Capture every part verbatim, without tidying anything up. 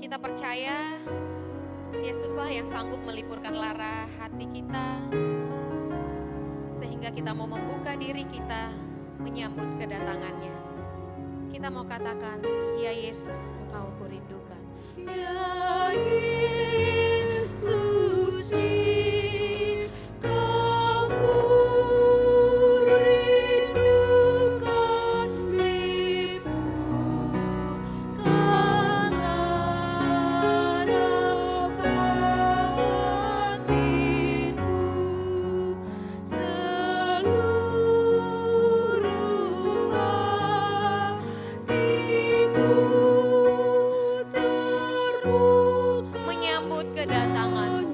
Kita percaya Yesuslah yang sanggup melipurkan lara hati kita, sehingga kita mau membuka diri kita menyambut kedatangan-Nya. Kita mau katakan, "Ya Yesus, Engkau kurindukan." Ya Yesus, Kau kurindukan, lipurkanlah lara batinku, seluruh hatiku terbuka menyambut kedatangan.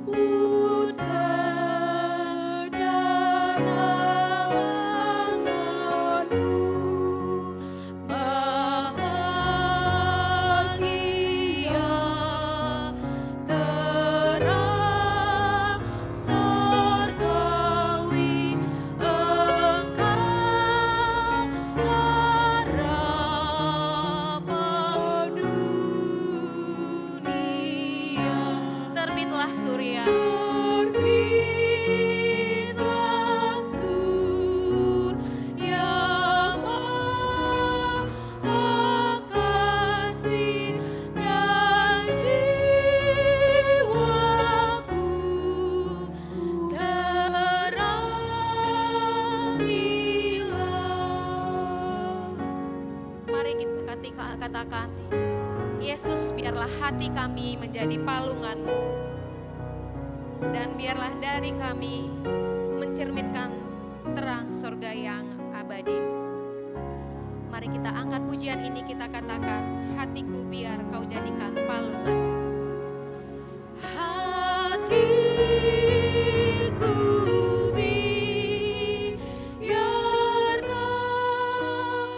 Sambut kedatanganmu, bahagia terang sorgawi, Engkau harapan dunia. Terbitlah surya. Terbitlah surya, menghiasi dan jiwaku terangilah. Mari kita kati-, katakan, "Yesus, biarlah hati kami menjadi palungan-Mu, dan biarlah dari kami mencerminkan terang sorga yang abadi." Mari kita angkat pujian ini, kita katakan, "Hatiku biar Kau jadikan palungan." Hatiku biar Kau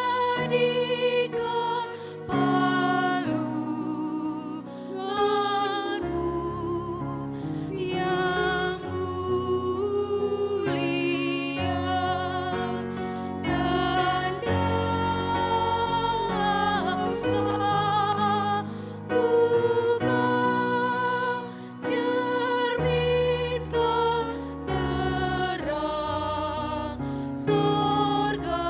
jadikan palunganmu yang mulia, dan dalam Ku kau cerminkan terang sorgawi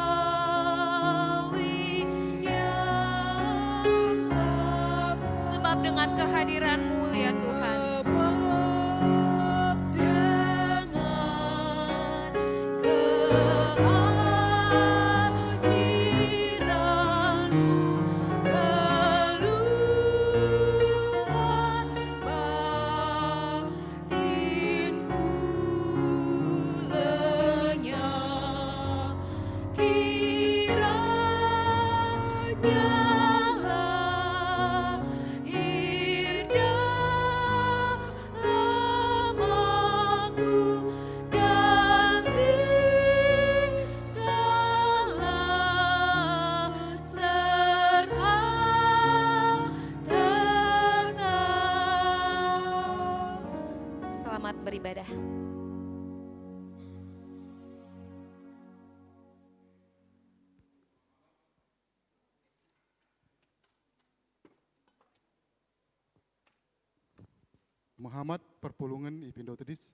yang kekal. Sebab dengan kehadiran-Mu, ya Tuhan, sebab dengan kehadiran-Mu, keluhan batinku lenyap. Kiranya lahir dalam aku dan tinggallah serta tetap. Selamat beribadah. Mehamat perpulungen i Pindo Tedis.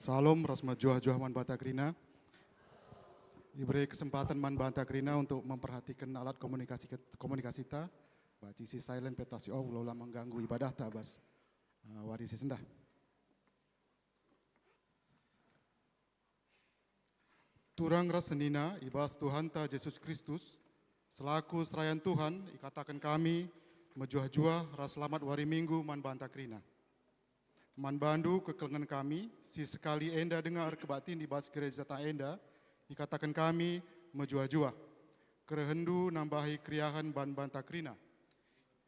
Salom ras mejuah-juah man banta kerina. Ibere kesempatan man banta kerina untuk memperhatikan alat komunikasi ke-, komunikasi ta, banci si silent pe tah si off, ula-ula mengganggu ibadah ta bas, eh, wari si sendah. Turang ras senina i bas Tuhanta Jesus Kristus, selaku serayan Tuhan, ikataken kami mejuah-juah ras selamat wari Minggu man banta kerina. Man bandu kekelengen kami, si sekali enda denga erkebaktin i bas gereja ta enda, ikataken kami mejuah-juah. Kerehenndu nambahi keriahen ban banta kerina.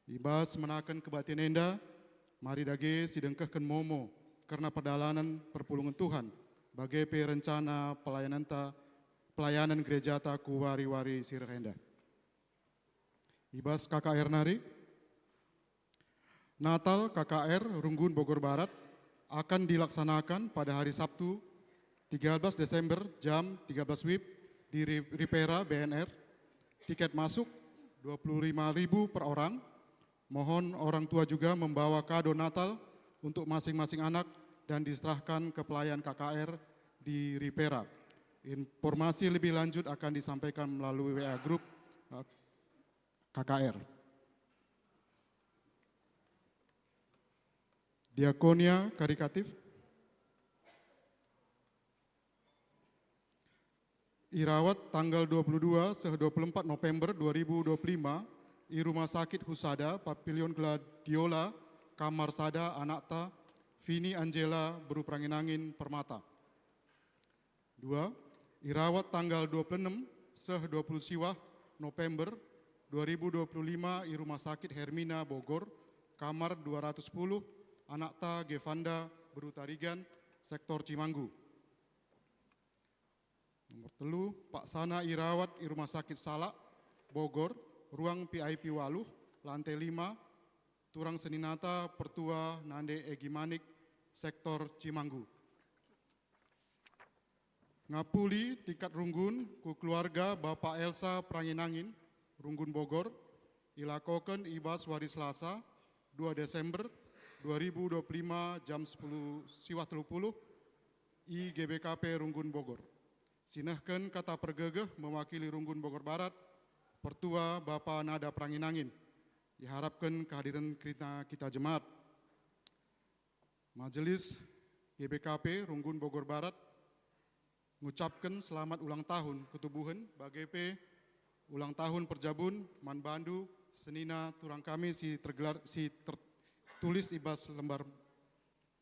I bas menaken kebaktin enda, mari dage sidengkehken momo kerna perdalanen perpulungen Tuhan, bage pe rencana pelayanenta, pelayanan gerejata ku wari-wari si reh enda. I bas K K R nari, Natal K K R Runggun Bogor Barat akan dilaksanakan pada hari Sabtu, tiga belas Desember, jam tiga belas wib di Ri-, Ripera B N R. Tiket masuk dua puluh lima ribu per orang. Mohon orang tua juga membawa kado Natal untuk masing-masing anak dan diserahkan ke pelayan K K R di Ripera. Informasi lebih lanjut akan disampaikan melalui W A grup, eh, K K R. Diakonia karitatif. Irawat tanggal dua puluh dua seh dua puluh empat November dua ribu dua puluh lima i Rumah Sakit Husada, Pavilion Gladiola, kamar sada, anakta, Vini Angela, beru Perangin-angin Permata. Dua, irawat tanggal dua puluh enam seh dua puluh siwah November dua ribu dua puluh lima i Rumah Sakit Hermina Bogor, kamar dua ratus sepuluh, anakta Gevanda, beru Tarigan, sektor Cimanggu. Nomor telu, paksana irawat i Rumah Sakit Salak, Bogor, ruang V I P waluh, lantai lima, turang seninata Pertua Nande Egi Manik, sektor Cimanggu. Ngapuli tingkat runggun ku keluarga Bapa Elsa Perangin-angin, Runggun Bogor, ilakoken i bas wari Selasa, dua Desember dua ribu dua puluh lima, jam sepuluh siwah telu puluh, i G B K P Runggun Bogor. Si nehken kata pergegeh mewakili Runggun Bogor Barat, Pertua Bapa Nada Perangin-angin. Iharapken kehadiren kerina kita jemaat. Majelis G B K P Runggun Bogor Barat ngucapken selamat ulang tahun ketubuhen, bage pe ulang tahun perjabun man bandu senina turang kami si tergelar, si tertulis i bas lembar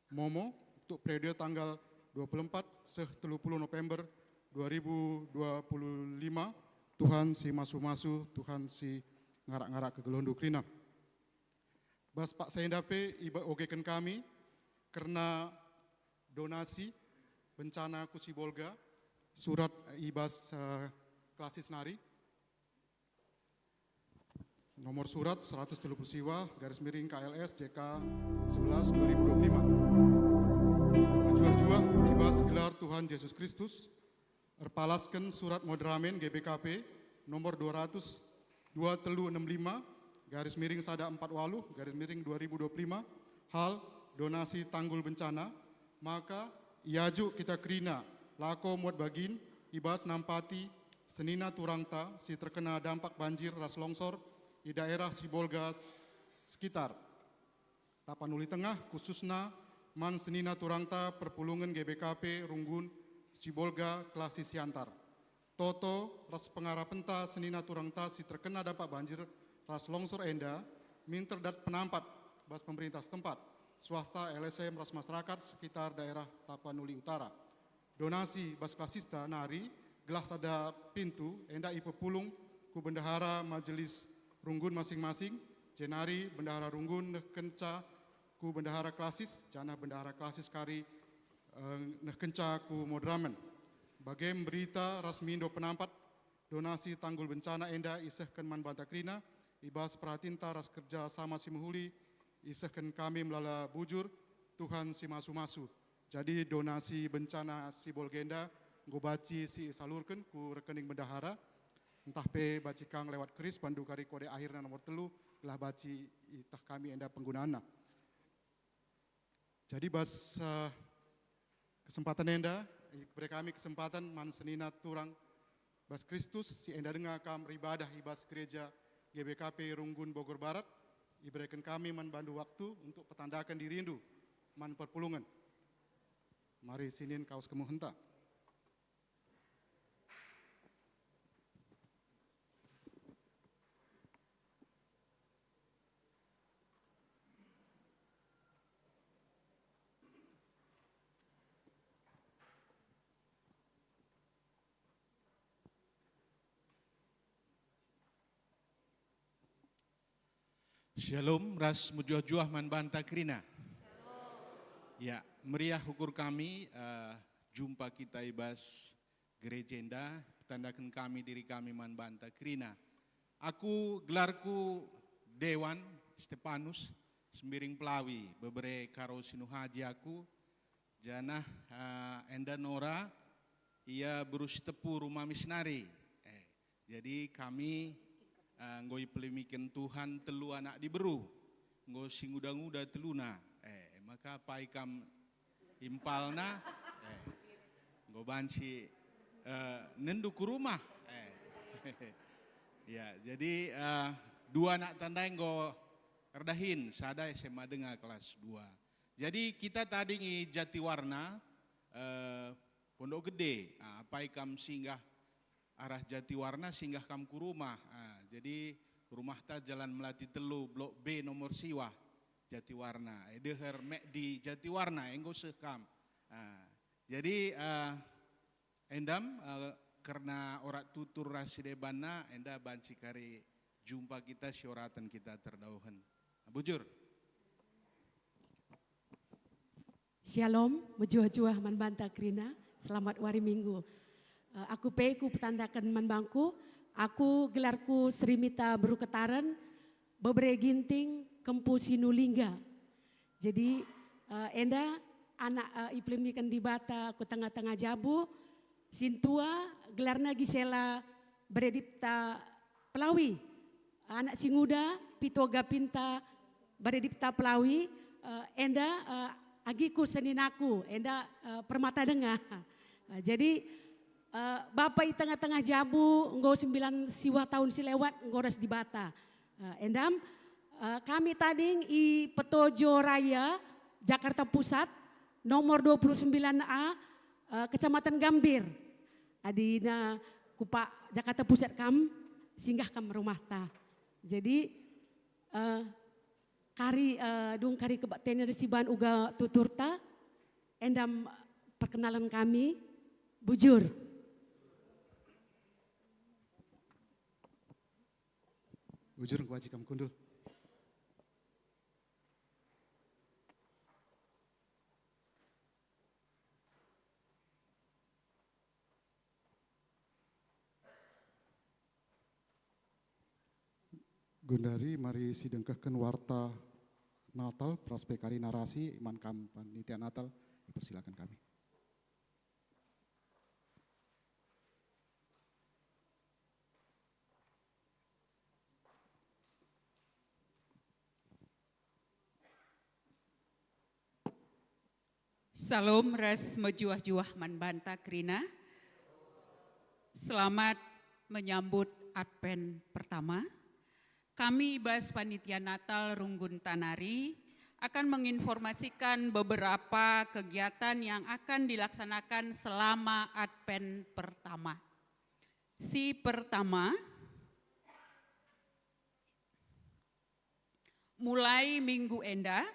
momo untuk periode tanggal dua puluh empat seh telu puluh November dua ribu dua puluh lima. Tuhan si masu-masu, Tuhan si ngarak-ngarak kegeluhndu kerina. Bas paksa enda pe iba-, ogeken kami kerna donasi bencana ku Sibolga, surat i bas, eh, klasis nari. Nomor surat seratus telu puluh siwah, garis miring K L S J K sebelas dua ribu dua puluh lima. Mejuah-juah i bas gelar Tuhan Jesus Kristus, erpalasken surat moderamen G B K P nomor dua ratus dua telu enam lima garis miring sada empat waluh garis miring dua ribu dua puluh lima, hal donasi tanggul bencana, maka iajuk kita kerina lako muat bagin i bas nampati senina turangta si terkena dampak banjir ras longsor i daerah Sibolga s-, sekitar. Tapanuli Tengah, khususna man senina turangta perpulungen G B K P Runggun Sibolga Kelasi Siantar. Toto ras pengarapenta senina turangta si terkena dampak banjir ras longsor enda minter dat penampat bas pemerintah setempat, swasta, L S M ras masyarakat sekitar daerah Tapanuli Utara. Donasi bas klasista nari gelah sada pintu enda ipepulung ku bendahara majelis runggun masing-masing, jenari bendahara runggun nehkenca ku bendahara klasis, janah bendahara klasis kari, eh, nehkenca ku moderamen. Bage mberita ras mindo penampat donasi tanggul bencana enda isehken man banta kerina, i bas perhatinta ras kerja sama si mehuli, isehken kami melala bujur, Tuhan si masu-masu. Jadi donasi bencana Sibolga enda enggo banci si isalurken ku rekening bendahara, ntah pe banci ka lewat keris bandu kari kode akhirna nomor telu, gelah banci iteh kami enda penggunana. Jadi bas, eh, Kesempatan enda, ibere kami kesempatan man senina turang bas Kristus, si enda denga kam eribadah i bas gereja G B K P Runggun Bogor Barat, ibereken kami man bandu waktu untuk petandaken dirindu man perpulungen. Mari sinin kawes kemuhenta. Shalom, ras mejuah-juah man banta kerina. Ya, meriah ukur kami, eh, jumpa kita i bas gereja enda, petandaken kami diri kami man banta kerina. Aku gelarku Dewan Stepanus, Sembiring Pelawi, bebere Karo Sinuhaji aku, janah, eh, enda Nora, ia beru Sitepu rumah misinari. Eh, jadi kami, eh, enggo ipelimiken Tuhan telu anak diberu, enggo singuda-nguda teluna. Eh, maka apai kam impalna, eh, enggo banci, eh, nendu ku rumah. Eh. Ya, jadi, eh, dua anak tandai enggo erdahin, sada S M A denga kelas dua. Jadi kita tading i Jatiwarna, eh, Pondok Gede. Ah, apai kam singgah arah Jatiwarna, singgah kam ku rumah. Ah, jadi rumahta Jalan Melati telu, Blok B nomor siwah, Jatiwarna. Eh, deher mek di Jatiwarna, enggo seh kam. Ah, jadi, eh, endam, eh, kerna orak tutur ras si debanna, enda banci kari jumpa kita, sioraten kita terdauhen. Bujur. Shalom, mejuah-juah man banta kerina. Selamat wari Minggu. Eh, aku pe ku petandaken man bangku, aku gelarku Sri Mita Beruketaren, bebere Ginting, Kempu Sinulingga. Jadi, eh, enda anak, eh, ipelimiken Dibata ku tengah-tengah jabu, sintua gelarna Gisela Beredipta Pelawi, anak singuda, pitu gapinta Beredipta Pelawi, eh, enda, eh, agiku seninaku, enda, eh, permata denga. Eh, jadi, eh, bapa i tengah-tengah jabu, enggo sembilan siwah tahun si lewat, enggo ras Dibata. Eh, endam, eh, kami tading i Petojo Raya, Jakarta Pusat, nomor dua puluh sembilan A, eh, Kecamatan Gambir. Adina kupak Jakarta Pusat kam, singgah kam rumahta. Jadi, eh, kari, eh, dung kari kebaktin si ban uga tuturta, endam perkenalan kami, Bujur. Bujur, engkuaci kam kundul. Gundari, mari sidengkehken warta Natal, ras pe kari narasi man kam panitia Natal, dipersilaken kami. Shalom ras mejuah-juah man banta kerina. Selamat menyambut Advent pertama. Kami bas Panitia Natal Runggun Tanari akan menginformasikan beberapa kegiatan yang akan dilaksanakan selama Advent pertama. Si pertama, mulai minggu enda,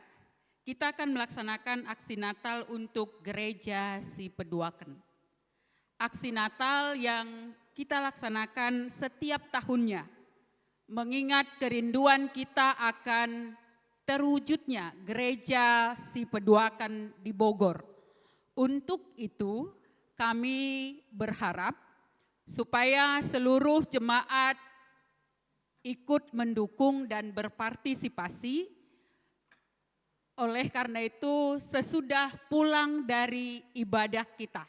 kita akan melaksanakan aksi Natal untuk gereja si peduaken. Aksi Natal yang kita laksanakan setiap tahunnya, mengingat kerinduan kita akan terwujudnya gereja si peduaken di Bogor. Untuk itu, kami berharap supaya seluruh jemaat ikut mendukung dan berpartisipasi. Oleh karena itu, sesudah pulang dari ibadah kita,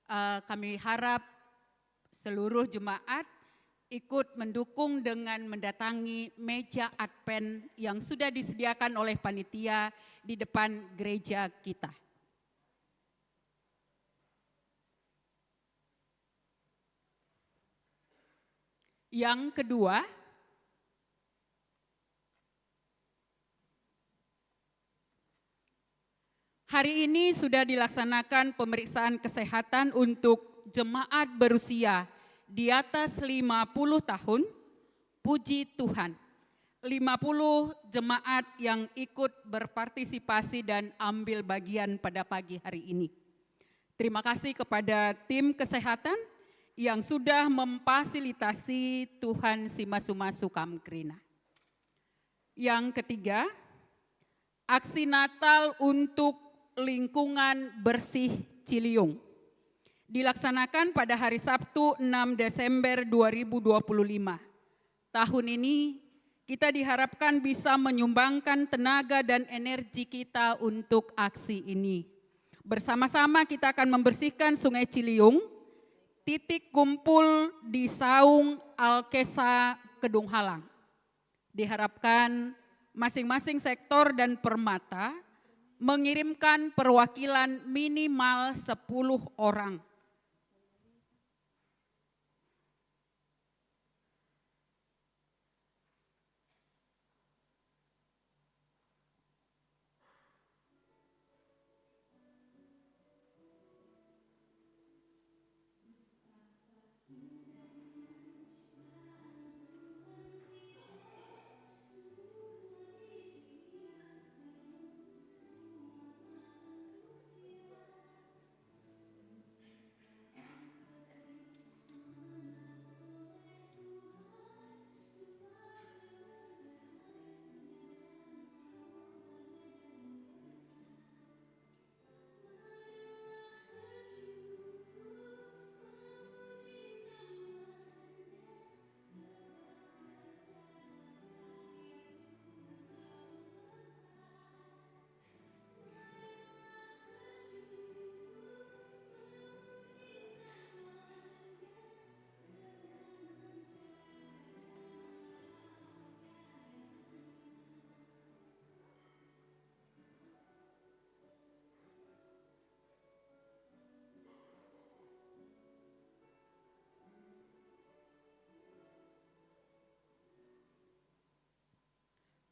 eh, kami harap seluruh jemaat ikut mendukung dengan mendatangi meja Advent yang sudah disediakan oleh panitia di depan gereja kita. Yang kedua, hari ini sudah dilaksanakan pemeriksaan kesehatan untuk jemaat berusia di atas lima puluh tahun. Puji Tuhan, lima puluh jemaat yang ikut berpartisipasi dan ambil bagian pada pagi hari ini. Terima kasih kepada tim kesehatan yang sudah memfasilitasi. Tuhan si masu-masu kam kerina. Yang ketiga, aksi Natal untuk lingkungan bersih Ciliung dilaksanakan pada hari Sabtu, enam Desember dua ribu dua puluh lima. Tahun ini, kita diharapkan bisa menyumbangkan tenaga dan energi kita untuk aksi ini. Bersama-sama kita akan membersihkan Sungai Ciliung, titik kumpul di Saung Alkesa Kedung Halang. Diharapkan masing-masing sektor dan permata mengirimkan perwakilan minimal sepuluh orang.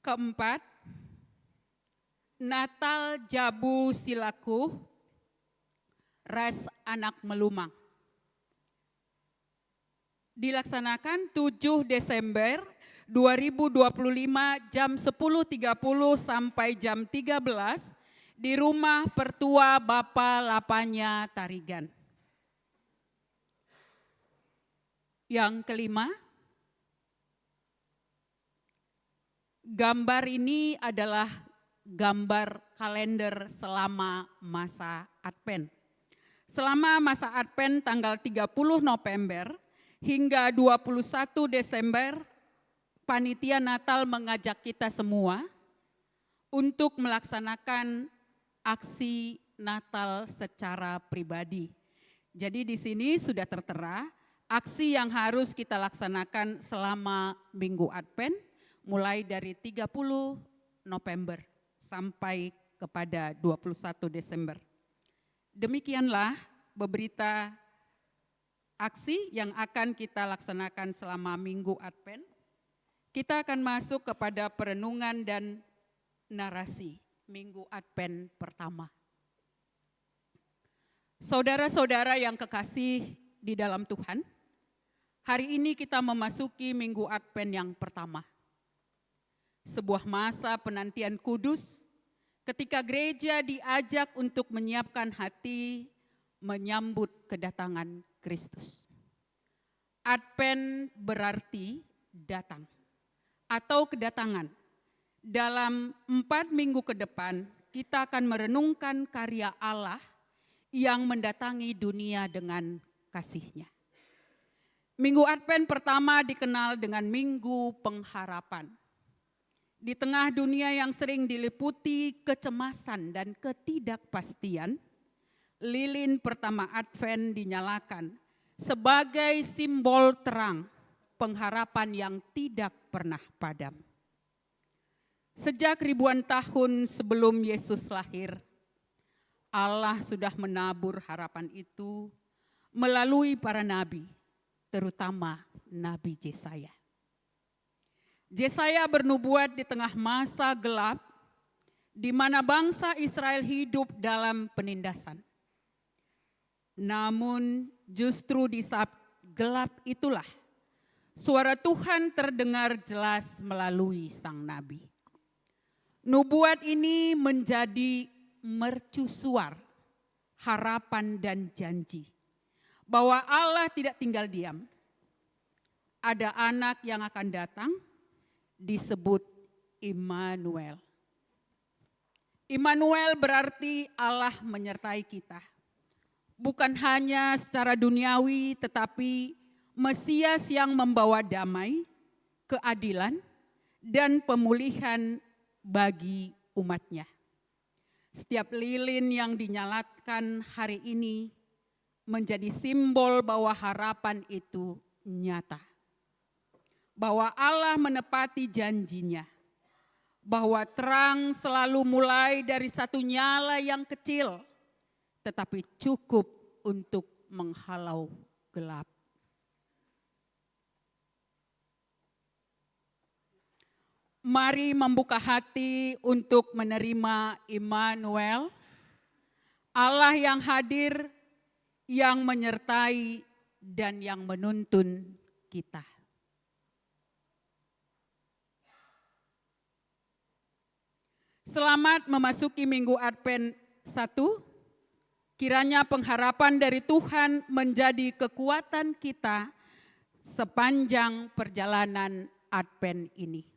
Keempat, Natal jabu silaku ras anak melumang. Dilaksanakan tujuh Desember dua ribu dua puluh lima jam sepuluh tiga puluh sampai jam tiga belas di rumah pertua Bapa Lapanya Tarigan. Yang kelima, gambar ini adalah gambar kalender selama masa Advent. Selama masa Advent tanggal tiga puluh November hingga dua puluh satu Desember, panitia Natal mengajak kita semua untuk melaksanakan aksi Natal secara pribadi. Jadi di sini sudah tertera aksi yang harus kita laksanakan selama Minggu Advent, mulai dari tiga puluh November sampai kepada dua puluh satu Desember. Demikianlah beberita aksi yang akan kita laksanakan selama Minggu Advent. Kita akan masuk kepada perenungan dan narasi Minggu Advent pertama. Saudara-saudara yang kekasih di dalam Tuhan, hari ini kita memasuki Minggu Advent yang pertama. Sebuah masa penantian kudus ketika gereja diajak untuk menyiapkan hati menyambut kedatangan Kristus. Advent berarti datang atau kedatangan. Dalam empat minggu ke depan, kita akan merenungkan karya Allah yang mendatangi dunia dengan kasih-Nya. Minggu Advent pertama dikenal dengan Minggu Pengharapan. Di tengah dunia yang sering diliputi kecemasan dan ketidakpastian, lilin pertama Advent dinyalakan sebagai simbol terang pengharapan yang tidak pernah padam. Sejak ribuan tahun sebelum Yesus lahir, Allah sudah menabur harapan itu melalui para nabi. terutama Nabi Jesaya. Jesaya bernubuat di tengah masa gelap di mana bangsa Israel hidup dalam penindasan. Namun justru di saat gelap itulah suara Tuhan terdengar jelas melalui sang nabi. Nubuat ini menjadi mercusuar harapan dan janji bahwa Allah tidak tinggal diam. Ada anak yang akan datang, disebut Immanuel. Immanuel berarti Allah menyertai kita. Bukan hanya secara duniawi, tetapi Mesias yang membawa damai, keadilan, dan pemulihan bagi umat-Nya. Setiap lilin yang dinyalakan hari ini menjadi simbol bahwa harapan itu nyata, bahwa Allah menepati janji-Nya, bahwa terang selalu mulai dari satu nyala yang kecil, tetapi cukup untuk menghalau gelap. Mari membuka hati untuk menerima Immanuel, Allah yang hadir, yang menyertai, dan yang menuntun kita. Selamat memasuki Minggu Advent satu. Kiranya pengharapan dari Tuhan menjadi kekuatan kita sepanjang perjalanan Advent ini.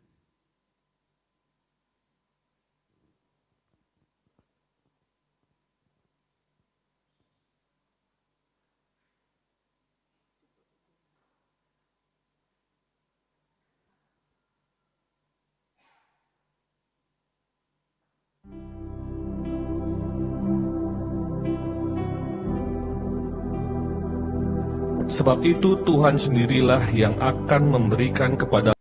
Sebab itu, Tuhan sendirilah yang akan memberikan kepada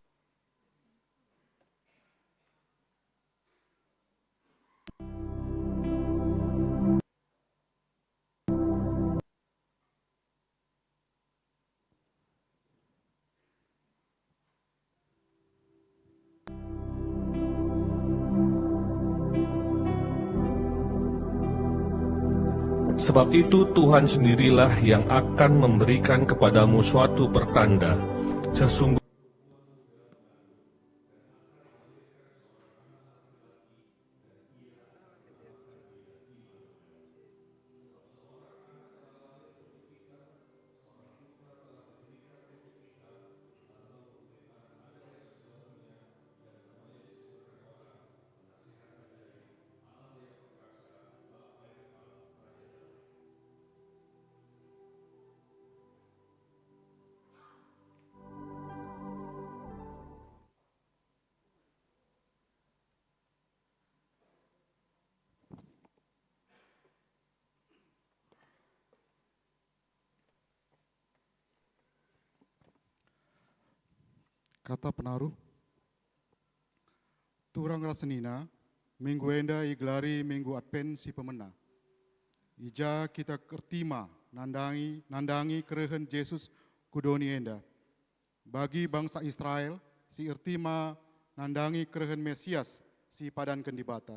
Sebab itu, Tuhan sendirilah yang akan memberikan kepadamu suatu pertanda. Sesungguhnya Kata penaruh. Turang ras senina, minggu enda igelari Minggu Advent si Pemena. I ja kita ertima nandangi, nandangi kerehen Jesus ku doni enda. Bagi bangsa Israel, si ertima nandangi kerehen Mesias si ipadanken Dibata,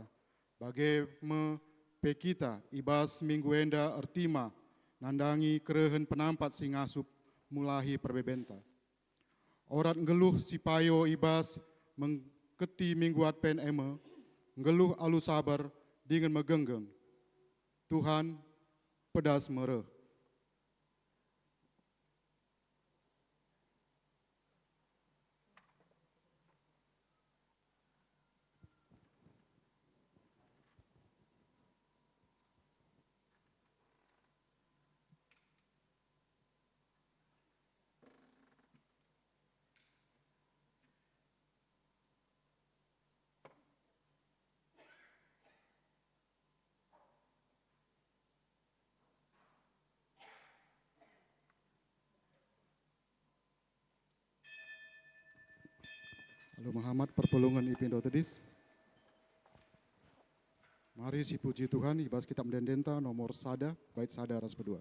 bage me pe kita i bas minggu enda ertima nandangi kerehen penampat si ngasup mulahi perbebenta. Orat nggeluh si payo i bas mengketi minggu Advent e me, nggeluh alu sabar dingen megenggeng. Tuhan, pedas me reh. Alu mehamat perpulungen ipindo tedis. Mari sipuji Tuhan i bas kitab ende-endenta nomor sada, bait sada ras pedua.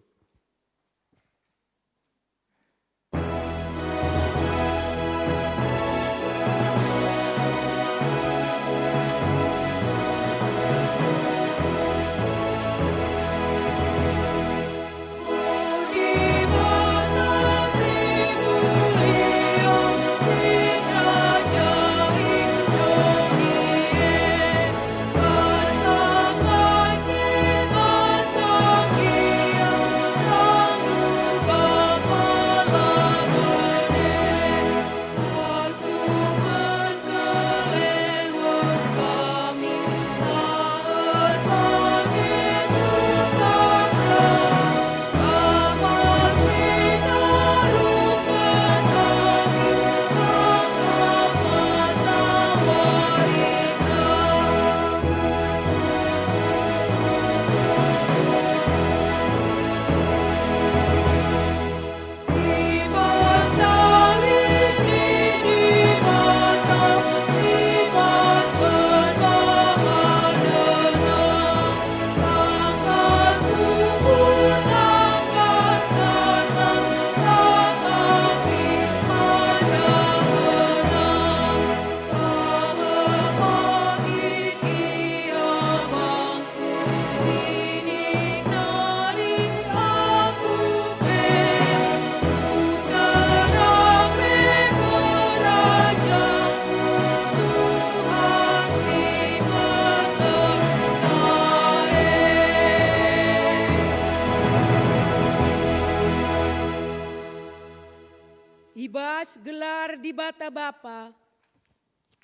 Dibata Bapa,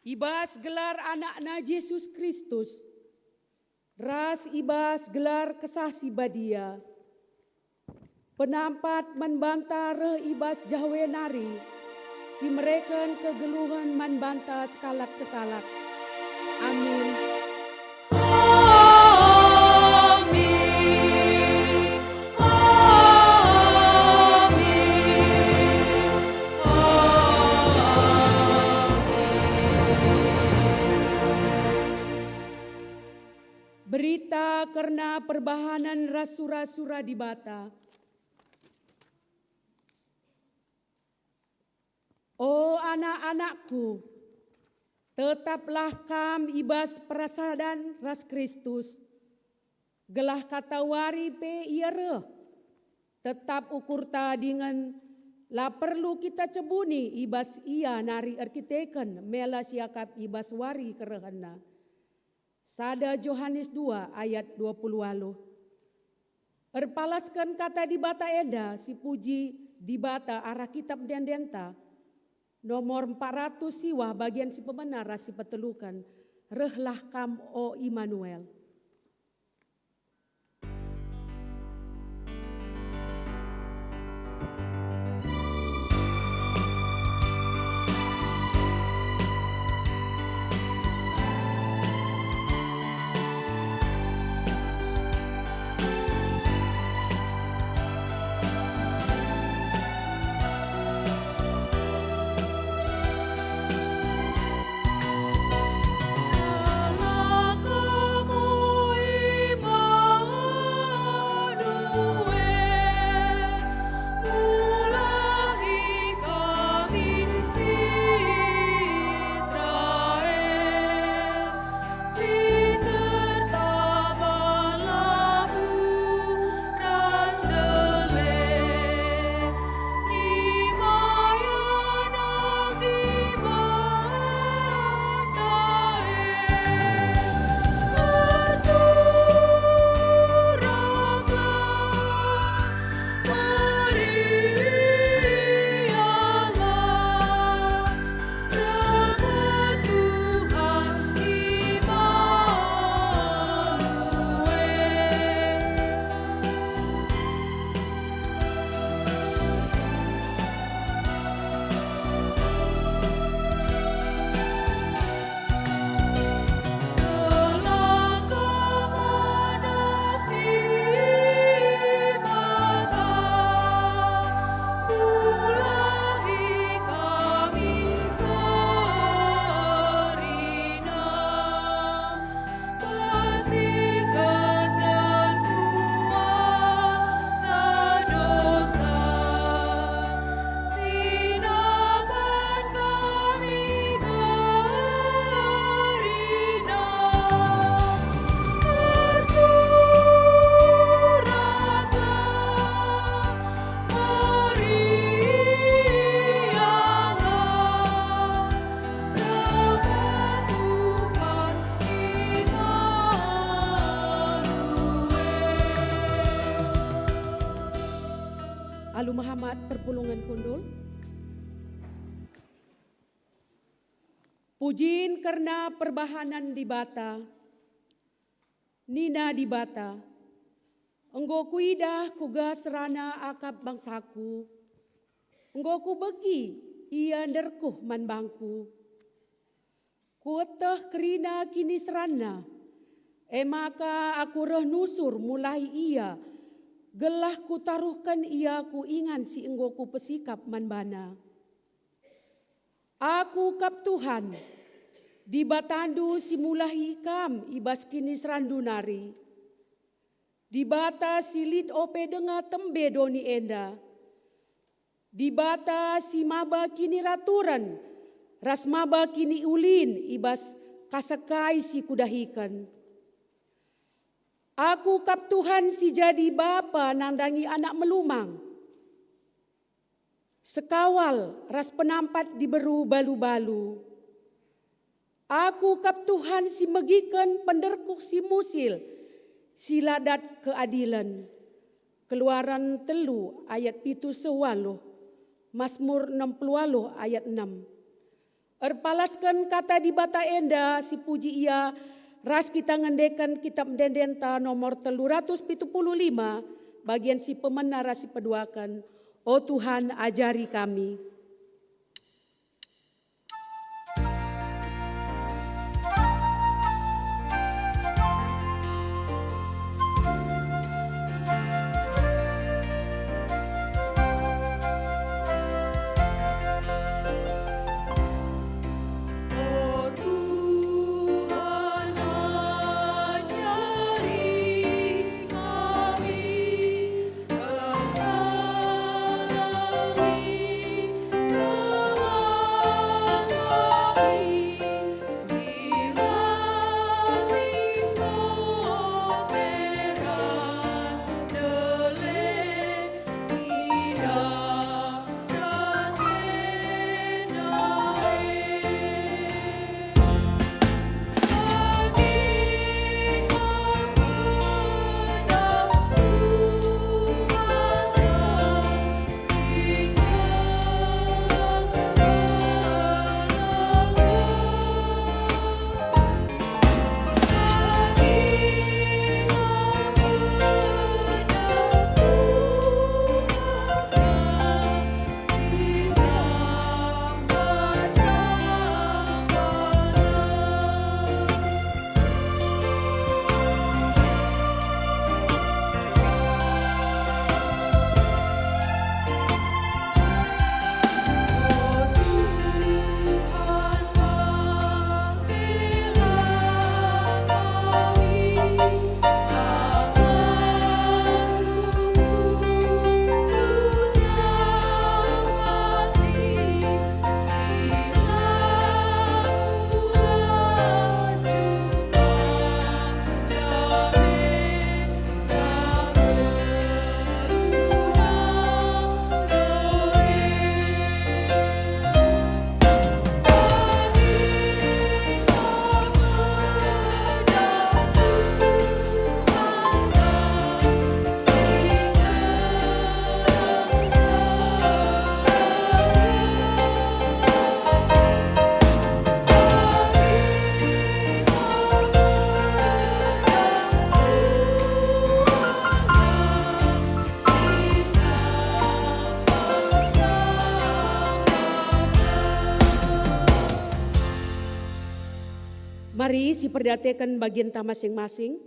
i bas gelar AnakNa Jesus Kristus, ras i bas gelar Kesah Si Badia, penampat man banta reh i bas Jahwe nari, si mereken kegeluhen man banta sekalak-sekalak. Amin. Amin. Amin. Amin. Berita kerna perbahanen ras sura-sura Dibata. O anak-anakku, tetaplah kam i bas perasadan ras Kristus, gelah katawari pe Ia reh. Tetap ukurta dingen la perlu kita cebuni i bas Ia nari erkiteken mela si iakap i bas wari kerehenNa. Sada Johanes dua ayat dua puluh waluh. Erpalasken kata Dibata enda, sipuji Dibata arah Kitap Ende-endenta, nomor empat ratus siwah, bagian si pemena ras si peteluken, "Rehlah Kam, o Immanuel." Alu mehamat perpulungen kundul. Pujin kerna perbahanen Dibata. Nina Dibata, "Enggo kuidah kuga serana akap bangsaku. Enggo kubegi ia nderkuh man bangku. Kueteh kerina kiniseranna, e maka aku reh nusur mulahi ia, gelah kutaruhken ia ku ingan si enggo kupesikap man bana." Aku kap Tuhan, Dibatandu si mulahi kam i bas kiniseranndu nari. Dibata si lit ope denga tembe doni enda. Dibata si maba kiniraturen ras maba kiniulin i bas kasekai si kudahiken. Aku kap Tuhan si jadi bapa nandangi anak melumang, sekawal ras penampat diberu balu-balu. Aku kap Tuhan si megiken penderkuh si musil, si la dat keadilen. Keluaran telu ayat pitu seh waluh. Masmur enam puluh waluh ayat enam. Erpalasken kata Dibata enda si puji ia ras kita ngendeken Kitap Ende-Endenta nomor telu ratus pitu puluh lima, bagian si pemena ras si peduaken, "O Tuhan, ajari kami." Mari siperdiateken bagenta masing-masing.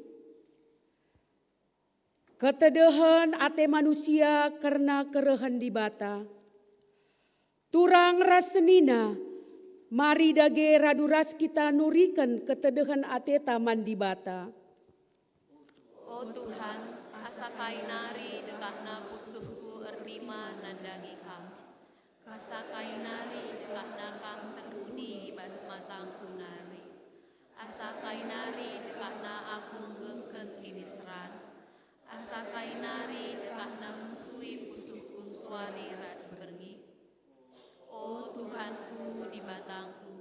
Ketedehen ate manusia kerna kerehen Dibata. Turang ras senina, mari dage radu ras kita nuriken ketedehen ateta man Dibata. O Tuhan, asa kai nari dekahna pusuhku erlima nandangi Kam. Asa kai nari dekahna Kam terpudi i bas matangku nari. Asa kai nari dekahna aku nggengken kiniseran. Asa kai nari dekahna mesui pusuhku suari ras berngi. O Tuhanku, Dibatangku,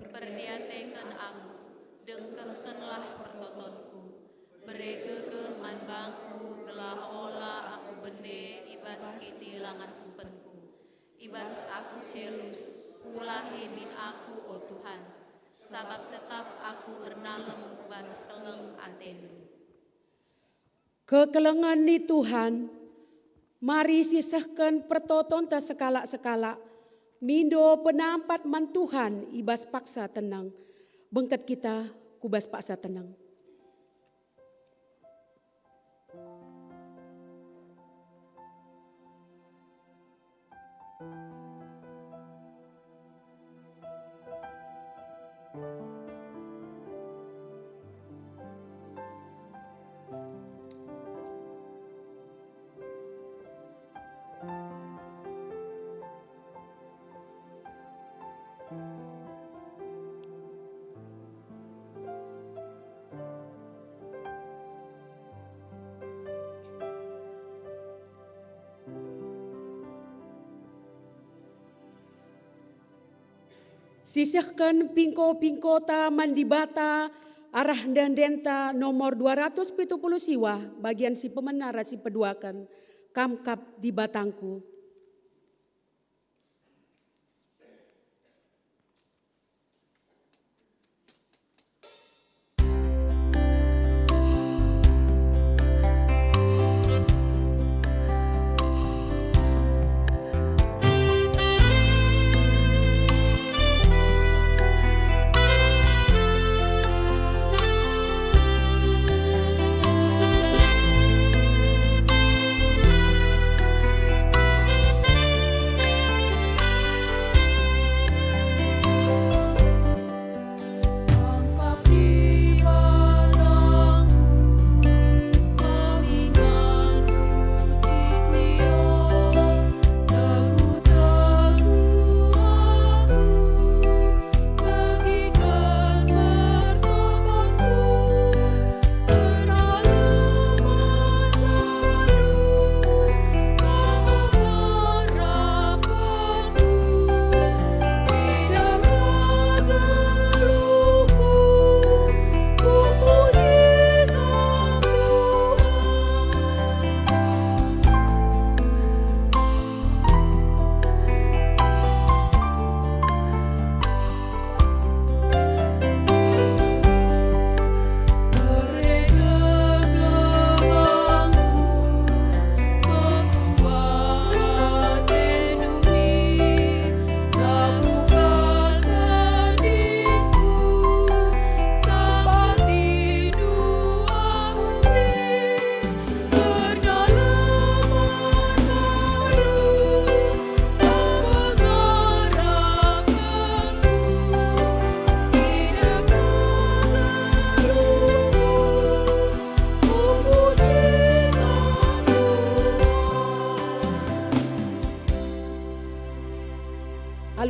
perdiateken aku, dengkehkenlah pertotonku, bere gegeh man bangku gelah ola aku bene i bas kinilangasupenku. I bas aku celus, pulahi min aku, o Tuhan, sabap tetap aku ernalem ku bas keleng ateNdu. Kekelengen ni Tuhan, mari sisehken pertotonta sekalak-sekalak, mindo penampat man Tuhan i bas paksa teneng. Bengket kita ku bas paksa teneng. Sisehken pingko-pingkota man Dibata arah ende-endenta nomor dua ratus pitu puluh siwah, bagian si pemena ras si peduaken, Kam kap Dibatangku.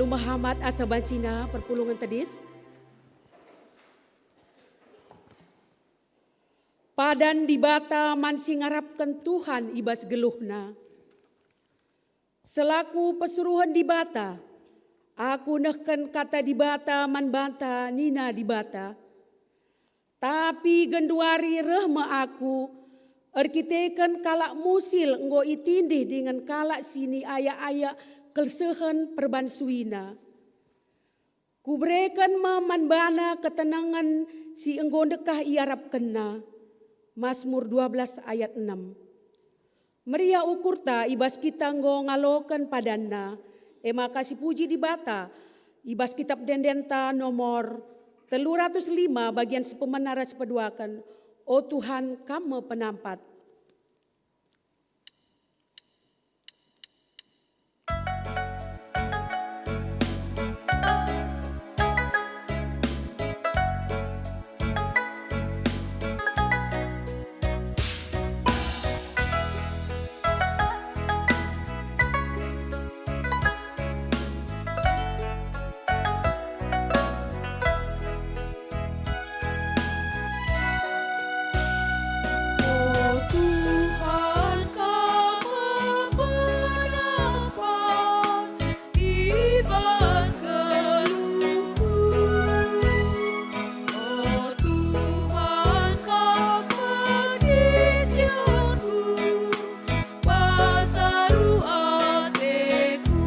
Mehamat asa bancina perpulungen tedis. Padan Dibata man si ngarapken Tuhan i bas geluhna. Selaku persuruhen Dibata, aku nehken kata Dibata man banta, nina Dibata, "Tapi genduari reh me Aku, erkiteken kalak musil enggo itindih dingen kalak si niayak-ayak kelsehen perbansuina. Kubereken me man bana ketenangen si enggo ndekah iarapkenna." Masmur dua belas ayat enem. Meriah ukurta i bas kita enggo ngaloken padanna, e maka sipuji Dibata i bas Kitap Ende-endenta nomor telu ratus lima bagian si pemena ras peduaken, "O Tuhan, Kam me penampat." O Tuhan, Kam me penampat i bas geluhku. O Tuhan, Kam me cincinku, pasaru ateku.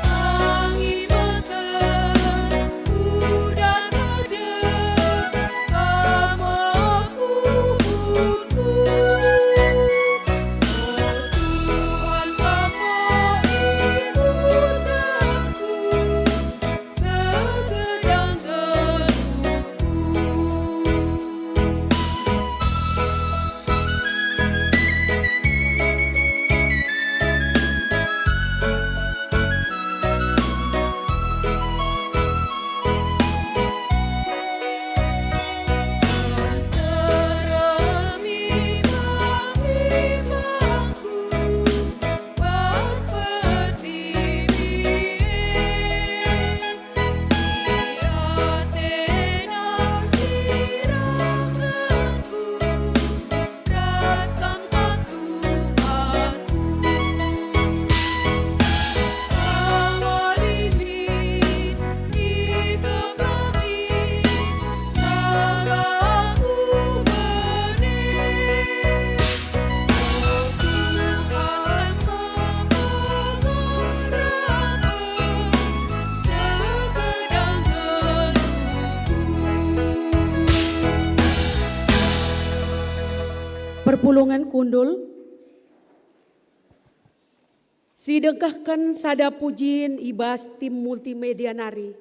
Angin beken, udan medem, Kam me kubunku. O Tuhan, Kam me ikutkenku, segedang geluhku. Perpulungen kundul. Sidengkehken sada pujin i bas tim multimedia nari.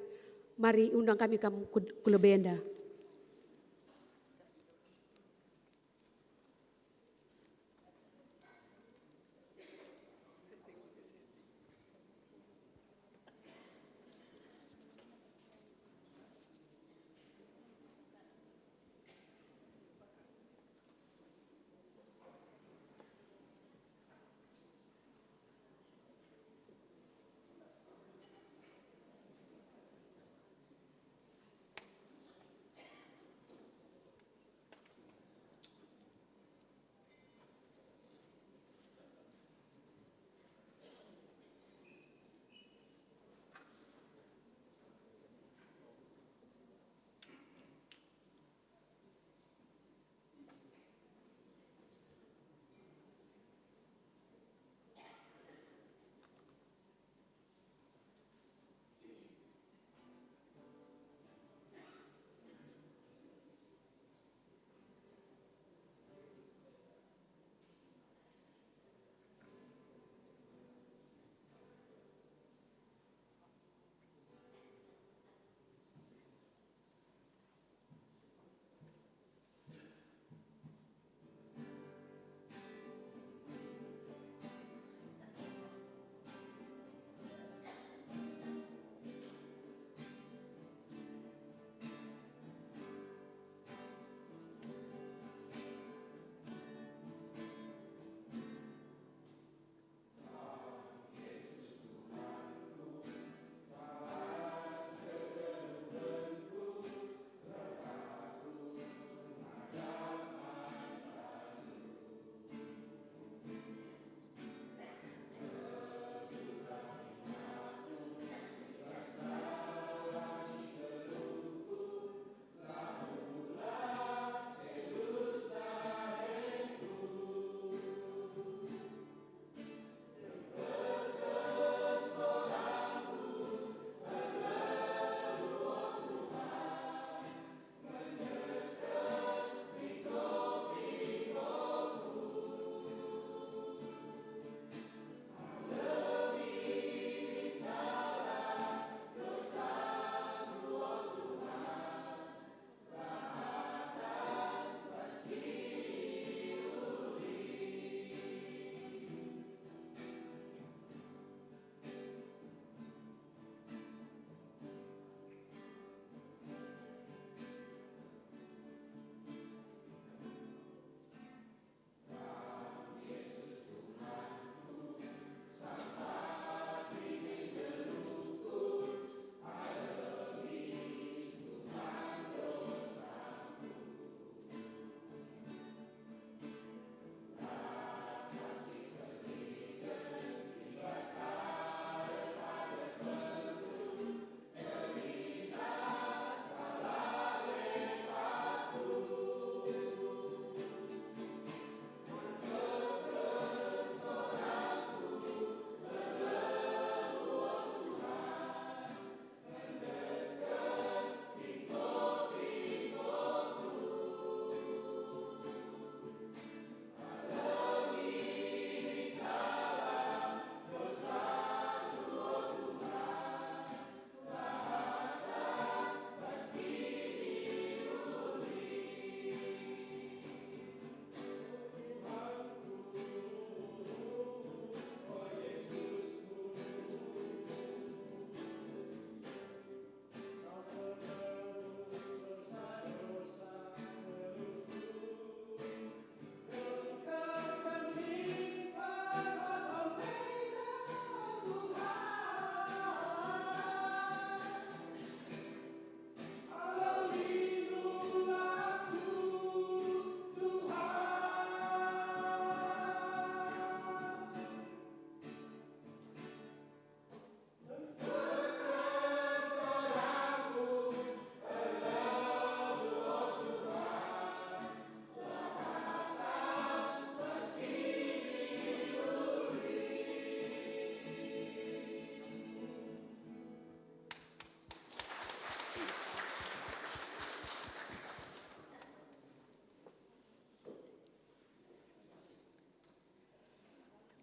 Mari undang kami kam ku, ku lebe enda.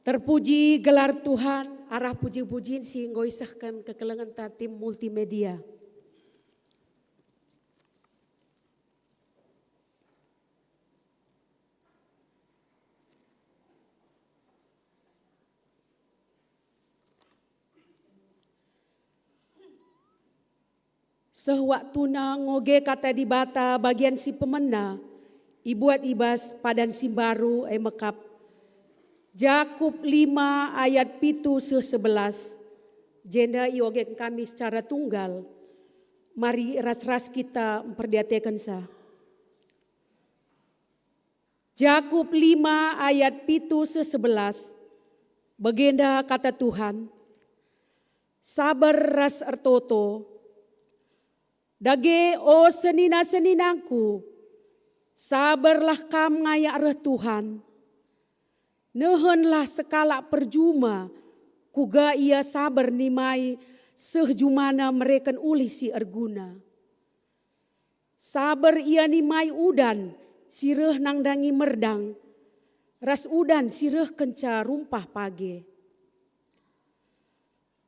Terpuji gelar Tuhan, arah puji-pujin si enggo isehken kekelengenta tim multimedia. Seh waktuna ngoge Kata Dibata bagian si pemena ibuat i bas padan si mbaru, e mekap Jakup lima ayat pitu seh sebelas, jenda iogen kami secara tunggal. Mari ras-ras kita mperdiatekensa. Jakup lima ayat pitu seh sebelas, bagenda Kata Tuhan, "Saber ras ertoto. Dage, o senina-seninangku, saberlah kam ngayak reh Tuhan. Nehenlah sekalak perjuma, kuga ia saber nimai seh jumana mereken ulih si erguna. Saber ia nimai udan si reh nandangi merdang, ras udan si reh kenca rumpah page.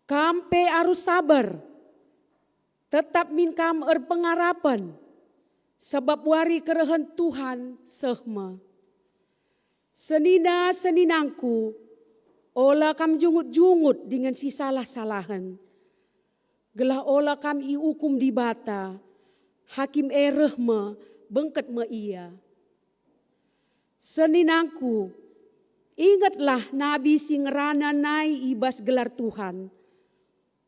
Kam pe arus saber, tetap min kam erpengarapen, sabap wari kerehen Tuhan seh me. Senina-seninangku, ola kam jungut-jungut dingen si salah-salahen, gelah ola kam iukum Dibata. Hakim e reh me, bengket me ia. Seninangku, ingetlah nabi si ngerana nai i bas gelar Tuhan.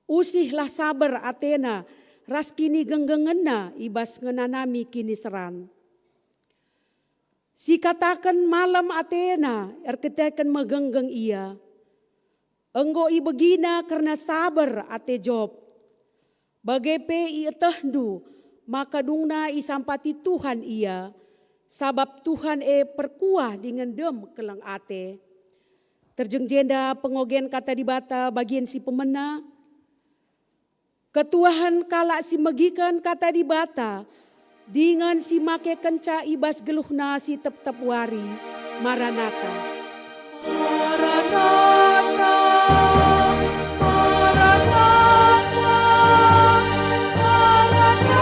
Usihlah saber atena ras kinigenggengenna i bas ngenanami kiniseran. Sikataken malem atena erkiteken megenggeng ia. Enggo ibegina kerna saber ate Job. Bage pe ietehndu maka dungna isampati Tuhan ia, sabap Tuhan e perkuah dingen dem keleng ate." Terjeng jenda pengogen Kata Dibata bagian si pemena. Ketuahen kalak si megiken Kata Dibata dingen si makekenca i bas geluhna si tep-tep wari. Maranata. Maranata, Maranata, Maranata.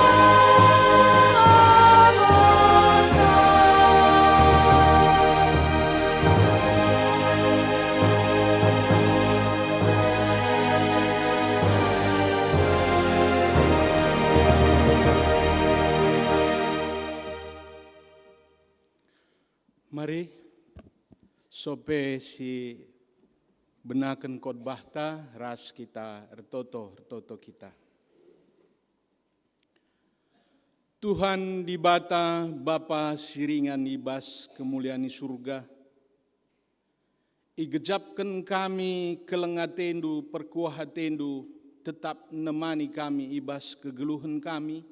Mari, sope si benaken khotbahta ras kita ertoto, ertoto kita. Tuhan Dibata, Bapa si ringan i bas kemulian i Surga, igejapken kami keleng ateNdu, perkuah ateNdu, tetap nemani kami i bas kegeluhen kami.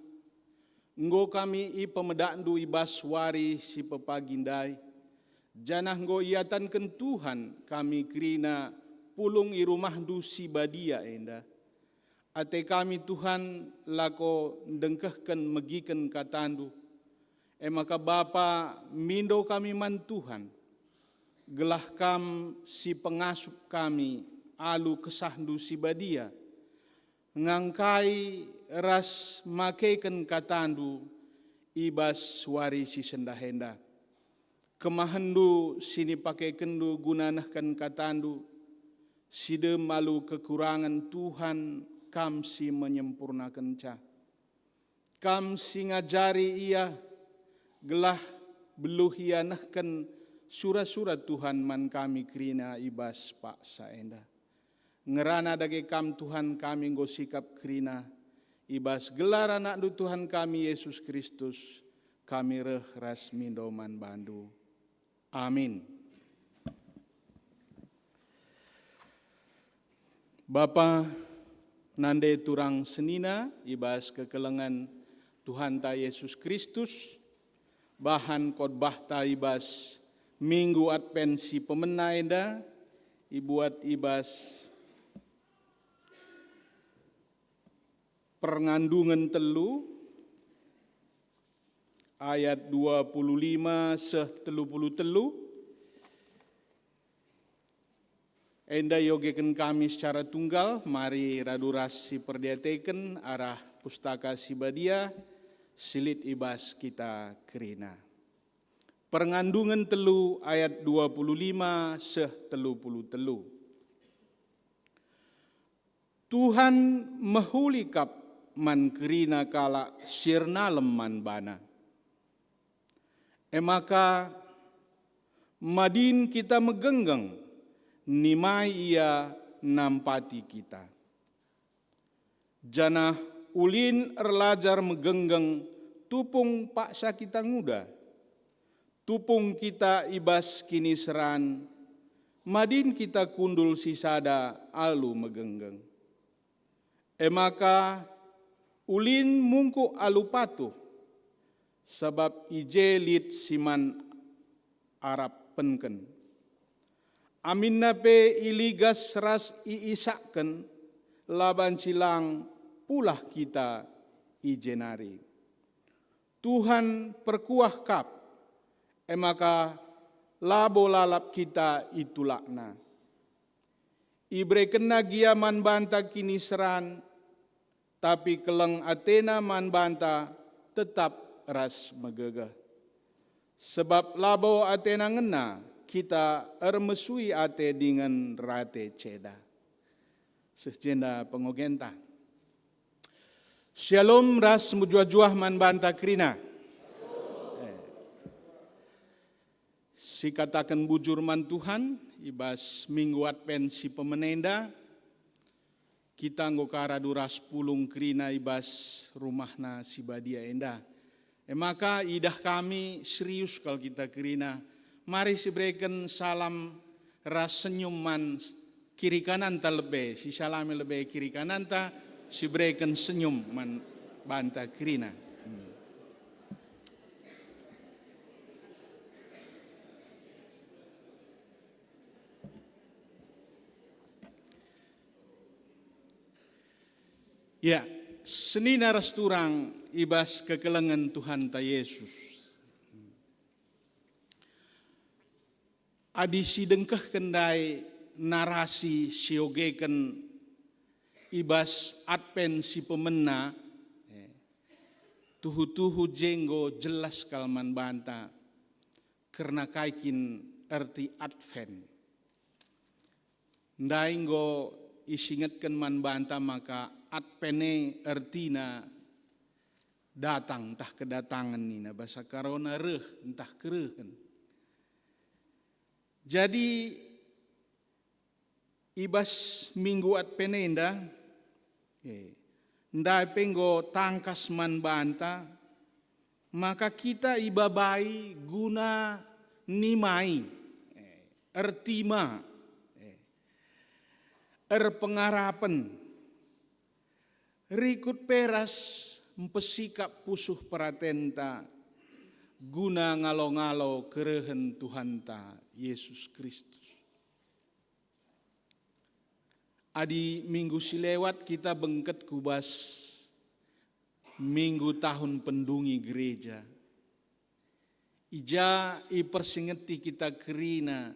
Enggo kami ipemedakNdu i bas wari si pepagi ndai, janah enggo iatanken Tuhan kami kerina pulung i rumahNdu si badia enda. Ate kami, Tuhan, lako ndengkehken megiken kataNdu. E maka Bapa, mindo kami man Tuhan, gelah Kam si pengasup kami alu KesahNdu si Badia, ngangkai ras makeken kataNdu i bas wari si sendah enda. KemahenNdu si nipakekenNdu guna nehken kataNdu, si dem alu kekurangen, Tuhan, Kam si menyempurnakenca. Kam si ngajari ia, gelah beluh ia nehken sura-sura Tuhan man kami kerina i bas paksa enda. Ngerana dage Kam, Tuhan, kami enggo sikap kerina. I bas gelar AnakNdu Tuhan kami, Yesus Kristus, kami reh ras mindo man baNdu. Amin. Bapa, nande turang senina i bas kekelengen Tuhanta Yesus Kristus, bahan khotbahta i bas Minggu Advent si pemena enda ibuat i bas Perngandungen telu, ayat dua puluh lima seh telu puluh telu. Enda iogeken kami secara tunggal, mari radu ras siperdiateken arah Pustaka Si Badia si lit i bas kita kerina. Perngandungen telu ayat dua puluh lima seh telu puluh telu. Tuhan mehuli kap man kerina kalak si ernalem man baNa. E maka, madin kita megenggeng, nimai Ia nampati kita. Janah ulin erlajar megenggeng tupung paksa kita nguda. Tupung kita i bas kiniseran, madin kita kundul sisada alu megenggeng. E maka, ulin mungkuk alu patuh, sabap i je lit si man arapkenken. Aminna pe iligas ras iisakken, la banci lang pulah kita i jenari. Tuhan perkuah kap, e maka labo lalap kita itulakNa. IberekenNa gia man banta kiniseran, tapi keleng ateNa man banta tetap ras megegeh. Sebab labo ateNa ngena kita ermesui ate dingen rate ceda. Seh jenda pengogenta. Shalom ras mejuah-juah man banta kerina. Eh. Sikataken bujur man Tuhan, i bas Minggu Advent si pemena enda, kita enggo ka radu ras pulung kerina i bas rumahNa si badia enda. E maka idah kami serius kal kita kerina. Mari sibereken salam ras senyum man kiri kananta lebe, sisalami lebe kiri kananta, sibereken senyum man banta kerina. Hmm. Ya, senina ras turang i bas kekelengen Tuhanta Yesus. Adi sidengkehken ndai narasi siogeken i bas Advent si pemena, eh, tuhu-tuhu je enggo jelas kal man banta kerna kai kin erti Advent. Ndai enggo isingetken man banta maka Advent e ertina datang ntah kedatangen nina, basa Karona reh ntah kerehen. Jadi, i bas Minggu Advent enda, eh, ndai pe enggo tangkas man banta, maka kita ibabai guna nimai, eh, ertima, eh, erpengarapen, rikut pe ras mpesikap pusuh peratenta guna ngalo-ngalo kerehen Tuhanta Yesus Kristus. Adi minggu si lewat kita bengket ku bas minggu tahun pendungi gereja, i ja ipersingeti kita kerina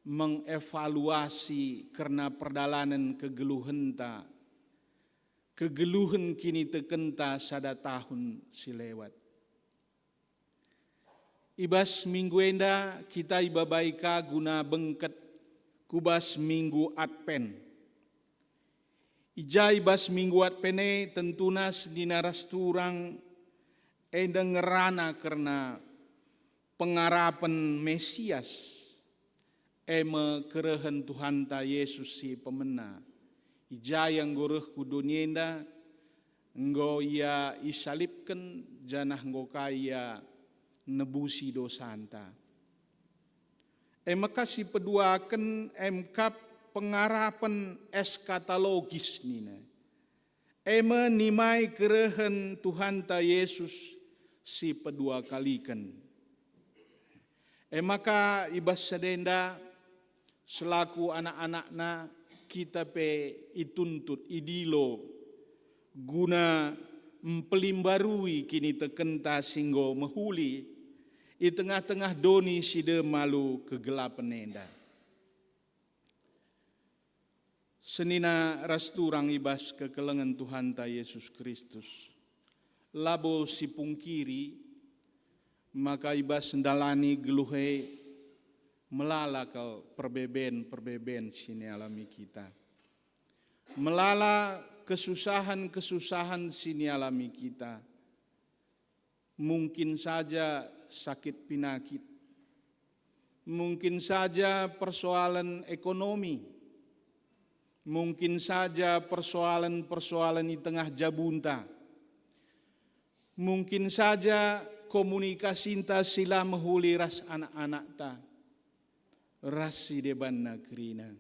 mengevaluasi kerna perdalanen kegeluhenta, kegeluhen kinitekenta sada tahun si lewat. I bas minggu enda kita ibabai ka guna bengket ku bas minggu Advent. I ja i bas minggu Advent e tentuna senina ras turang enda ngerana kerna pengarapen Mesias, e me kerehen Tuhanta Yesus si pemena. I ja Ia enggo reh ku doni enda, enggo Ia isalibken, janah enggo ka Ia nebusi dosanta. E maka si peduaken e me kap pengarapen eskatologis nina. E me nimai kerehen Tuhanta Yesus si pedua kaliken. E maka i bas sada enda, selaku anak-anakNa, kita pe ituntut, idilo, guna mpelimbarui kinitekenta si enggo mehuli i tengah-tengah doni si dem alu kegelapen enda. Senina ras turang i bas kekelengen Tuhanta Yesus Kristus, labo sipungkiri maka i bas ndalani geluh e melala kal perbeben-perbeben si nialami kita. Melala kesusahen-kesusahen si nialami kita. Mungkin saja sakit pinakit, mungkin saja persoalan ekonomi, mungkin saja persoalan-persoalan i tengah jabunta, mungkin saja komunikasinta si la mehuli ras anak-anakta, ras si debanna kerina.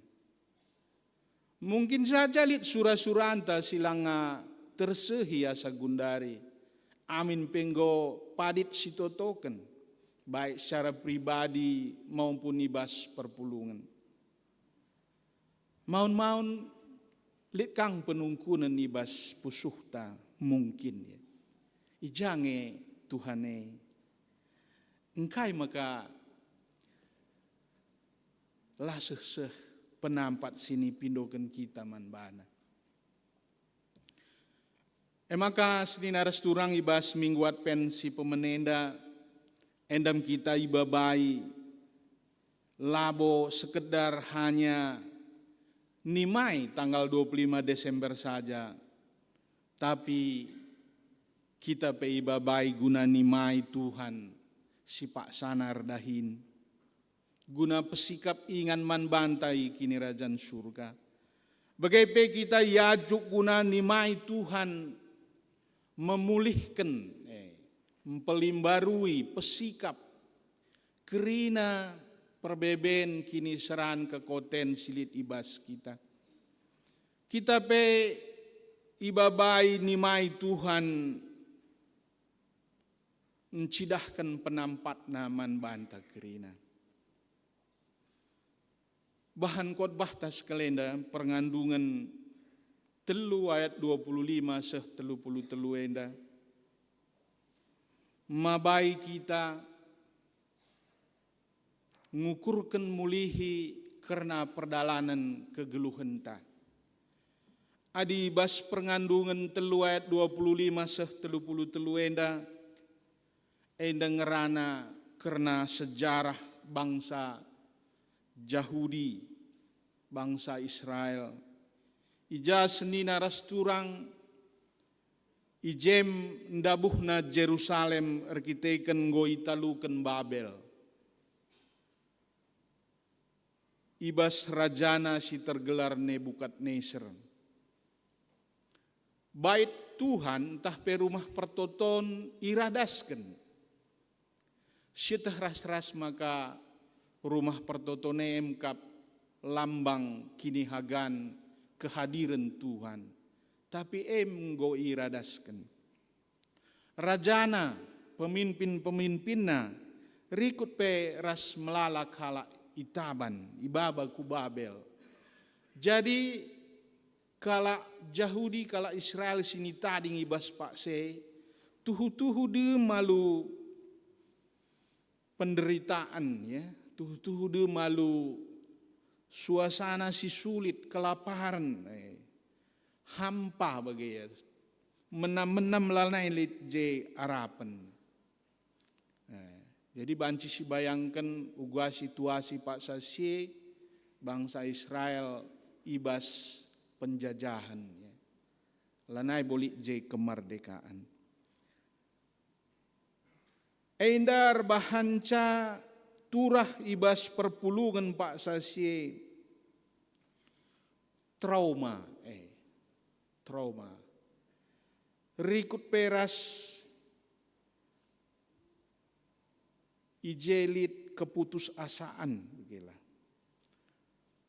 Mungkin saja lit sura-suranta si langa tersehi asa gundari, amin pe enggo padit sitotoken, baik secara pribadi maupun i bas perpulungen. Maun-maun lit kang penungkunen i bas pusuhta mungkin, ya. I ja nge Tuhan e. Engkai maka la seh-seh penampat si nipindoken kita man bana. E maka senina ras turang i bas Minggu Advent si pemen enda, endam kita ibabai labo sekedar hanya nimai tanggal dua puluh lima Desember saja, tapi kita pe ibabai guna nimai Tuhan si paksana erdahin, guna pesikap ingan man banta i Kinirajan Surga. Bage pe kita iajuk guna nimai Tuhan memulihken, eh, mpelimbarui, pesikap kerina perbeben kiniseran kekoten si lit i bas kita. Kita pe ibabai nimai Tuhan ncidahken penampatna man banta kerina. Bahan khotbahta sekalenda, perngandungen telu ayat dua puluh lima seh telu puluh telu enda, mabai kita ngukurken mulihi kerna perdalanen kegeluhenta. Adi bas perngandungen telu ayat dua puluh lima seh telu puluh telu enda, enda ngerana kerna sejarah bangsa Jahudi, bangsa Israel. I ja senina ras turang, i jem ndabuhna Jerusalem erkiteken enggo italuken Babel i bas rajana si tergelar Nebukadnesar. Bait Tuhan ntah pe rumah pertoton iradasken. Sieteh ras-ras maka rumah pertoton e emkap lambang kinihagan kehadiren Tuhan, tapi em enggo iradasken. Rajana, pemimpin-pemimpinna, rikut pe ras melala kalak itaban, ibaba ku Babel. Jadi, kalak Jahudi, kalak Israel si nitading i bas paksa e, tuhu-tuhu dem alu penderitaan, ya, tuhu-tuhu dem alu suasana si sulit, kelaparen, eh, hampa bage, ya. Menam-menam lanai lit je arapen. Eh, jadi banci sibayangken uga situasi paksa si e bangsa Israel i bas penjajahen, ya. Lanai bo lit je kemerdekaan. Enda erbahanca turah i bas perpulungen paksa si e trauma, eh, trauma. Rikut pe ras i je lit keputusasaan, begilah.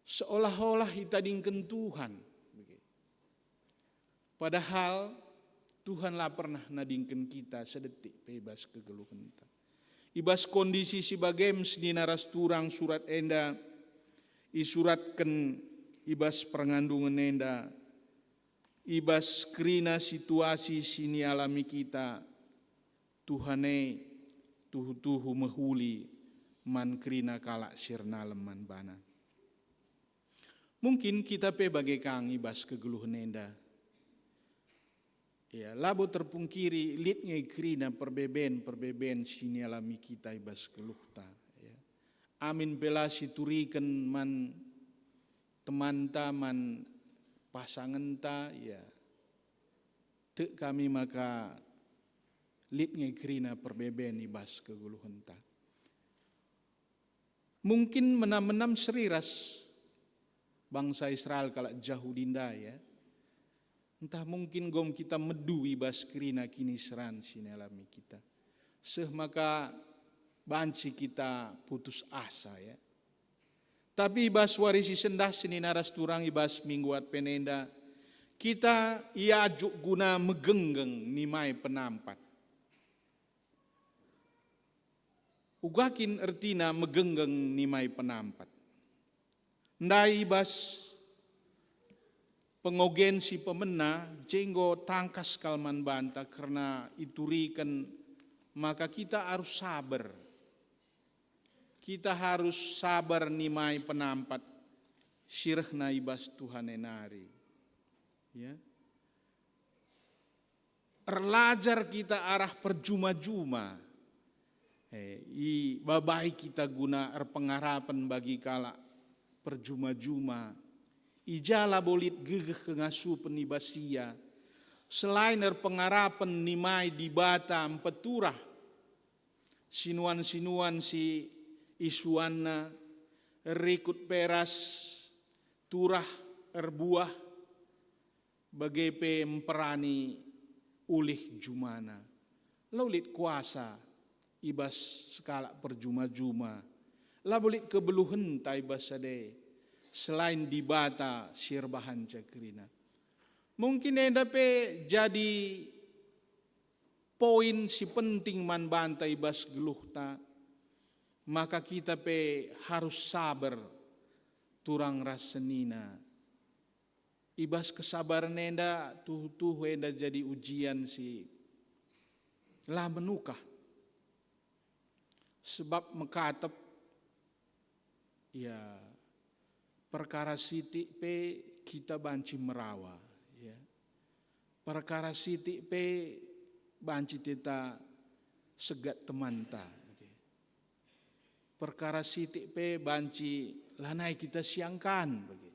Seolah-olah itadingken Tuhan. Padahal Tuhan la pernah nadingken kita sedetik pe i bas kegeluhenta. I bas kondisi si bagem senina ras turang surat enda isuratken i bas perngandungen enda, i bas kerina situasi si nialami kita, Tuhan e tuhu-tuhu mehuli man kerina kalak si ernalem man baNa. Mungkin kita pe bage kang i bas kegeluhen enda. Ya, labo terpungkiri lit nge kerina perbeben-perbeben si nialami kita i bas geluhta, ya. Amin pe la situriken man temanta, man pasangenta, ya. Tek kami maka lit nge kerina perbeben i bas kegeluhenta. Mungkin menam-menam seriras bangsa Israel kalak Jahudi ndai, ya. Ntah mungkin gom kita medu i bas kerina kiniseran si nialami kita. Seh maka banci kita putus asa, ya. Tapi i bas wari si sendah senina ras turang i bas Minggu Advent enda, kita iajuk guna megenggeng nimai penampat. Uga kin ertina megenggeng nimai penampat? Ndai i bas pengogen si pemena, je enggo tangkas kal man banta kerna ituriken maka kita arus saber. Kita harus sabar nimai penampat si rehna i bas Tuhan e nari. Ya. Erlajar kita arah perjuma-juma. Eh, ibabai kita guna erpengarapen bagi kalak perjuma-juma. I ja labo lit gegeh kengasupen i bas ia, selain erpengarapen nimai Dibata mpeturah sinuan-sinuan si isuanna, rikut pe ras turah erbuah, bage pe mperani ulih jumana. Lau lit kuasa i bas sekalak perjuma-juma, labo lit kebeluhenta i bas ade, selain Dibata si erbahanca kerina. Mungkin enda pe jadi poin si penting man banta i bas geluhta, maka kita pe harus sabar turang ras senina. I bas kesabaren enda tuhu-tuhu enda jadi ujian si la menukah. Sebab mekatep, ya, perkara sitik pe kita banci merawa, ya. Perkara sitik pe banci kita segat temanta, oke. Perkara sitik pe banci lanai kita siangkan, bage.